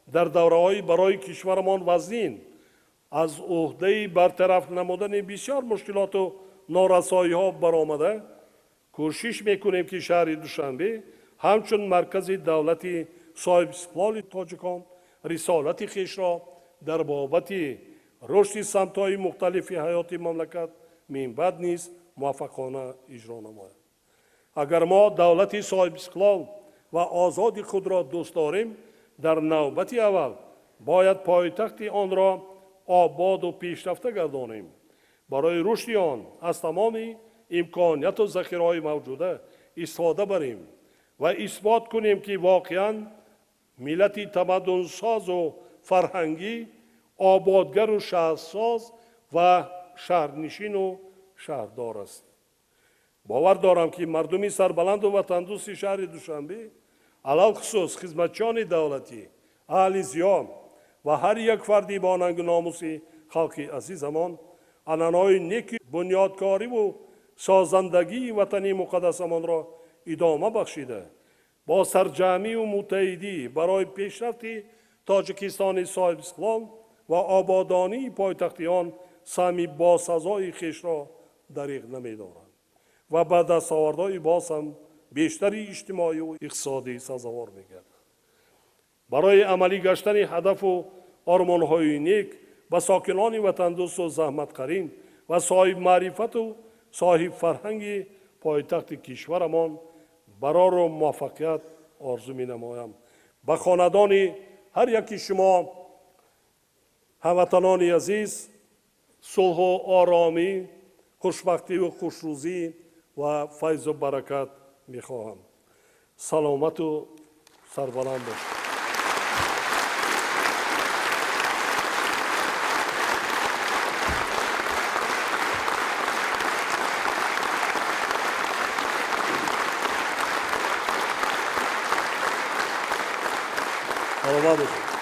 A: дар давраҳои барои кишварамон вазнин аз уҳдаи бартараф намудани бисёр мушкилоту норасоиҳо баромада, кӯшиш мекунем, ки шаҳри Душанбе ҳамчун маркази давлати соҳибистиқлоли тоҷикон рисолати хешро дар бобати рушди самтҳои мухталифи ҳаёти мамлакат минбаъд низ муваффақона иҷро намояд. Агар мо давлати соҳибистиқлол ва озоди худро дӯст дорем, дар навбати аввал бояд пойтахти онро ободу пешрафта гардонем. Барои рушди он аз тамоми имконияту захираҳои мавҷуда истифода барем ва исбот кунем, ки воқеан миллати тамаддунсозу фарҳангӣ, ободгару шаҳрсоз ва шаҳрнишину шаҳрдор аст. Бовар дорам, ки мардуми сарбаланду ватандӯсти шаҳри Душанбе, алалхусус хизматчиёни давлатӣ, аҳли зиё ва ҳар як фарди бо нангу номуси халқи азизамон анъанаҳои неки бунёдкориву созандагии ватани муқаддасамонро идома бахшида, бо сарҷамъию муттаҳидӣ барои пешрафти Тоҷикистони соҳибистиқлол ва ободонии пойтахти он саҳми босазои хешро дариғ намедоранд ва ба дастовардҳои боз ҳам бештари иҷтимоию иқтисодӣ сазовор мегарданд. Барои амалӣ гаштани ҳадафу ормонҳои нек ба сокинони ватандӯсту заҳматқарин ва соҳибмаърифату соҳибфарҳанги пойтахти кишварамон барору муваффақият орзу менамоям. Ба хонадони ҳар яки шумо, ҳамватанони азиз, Сулҳу оромӣ, хушбахтиву хушрӯзӣ ва файзу баракат мехоҳам. Саломату сарбаланд бошед. Саломат бошед.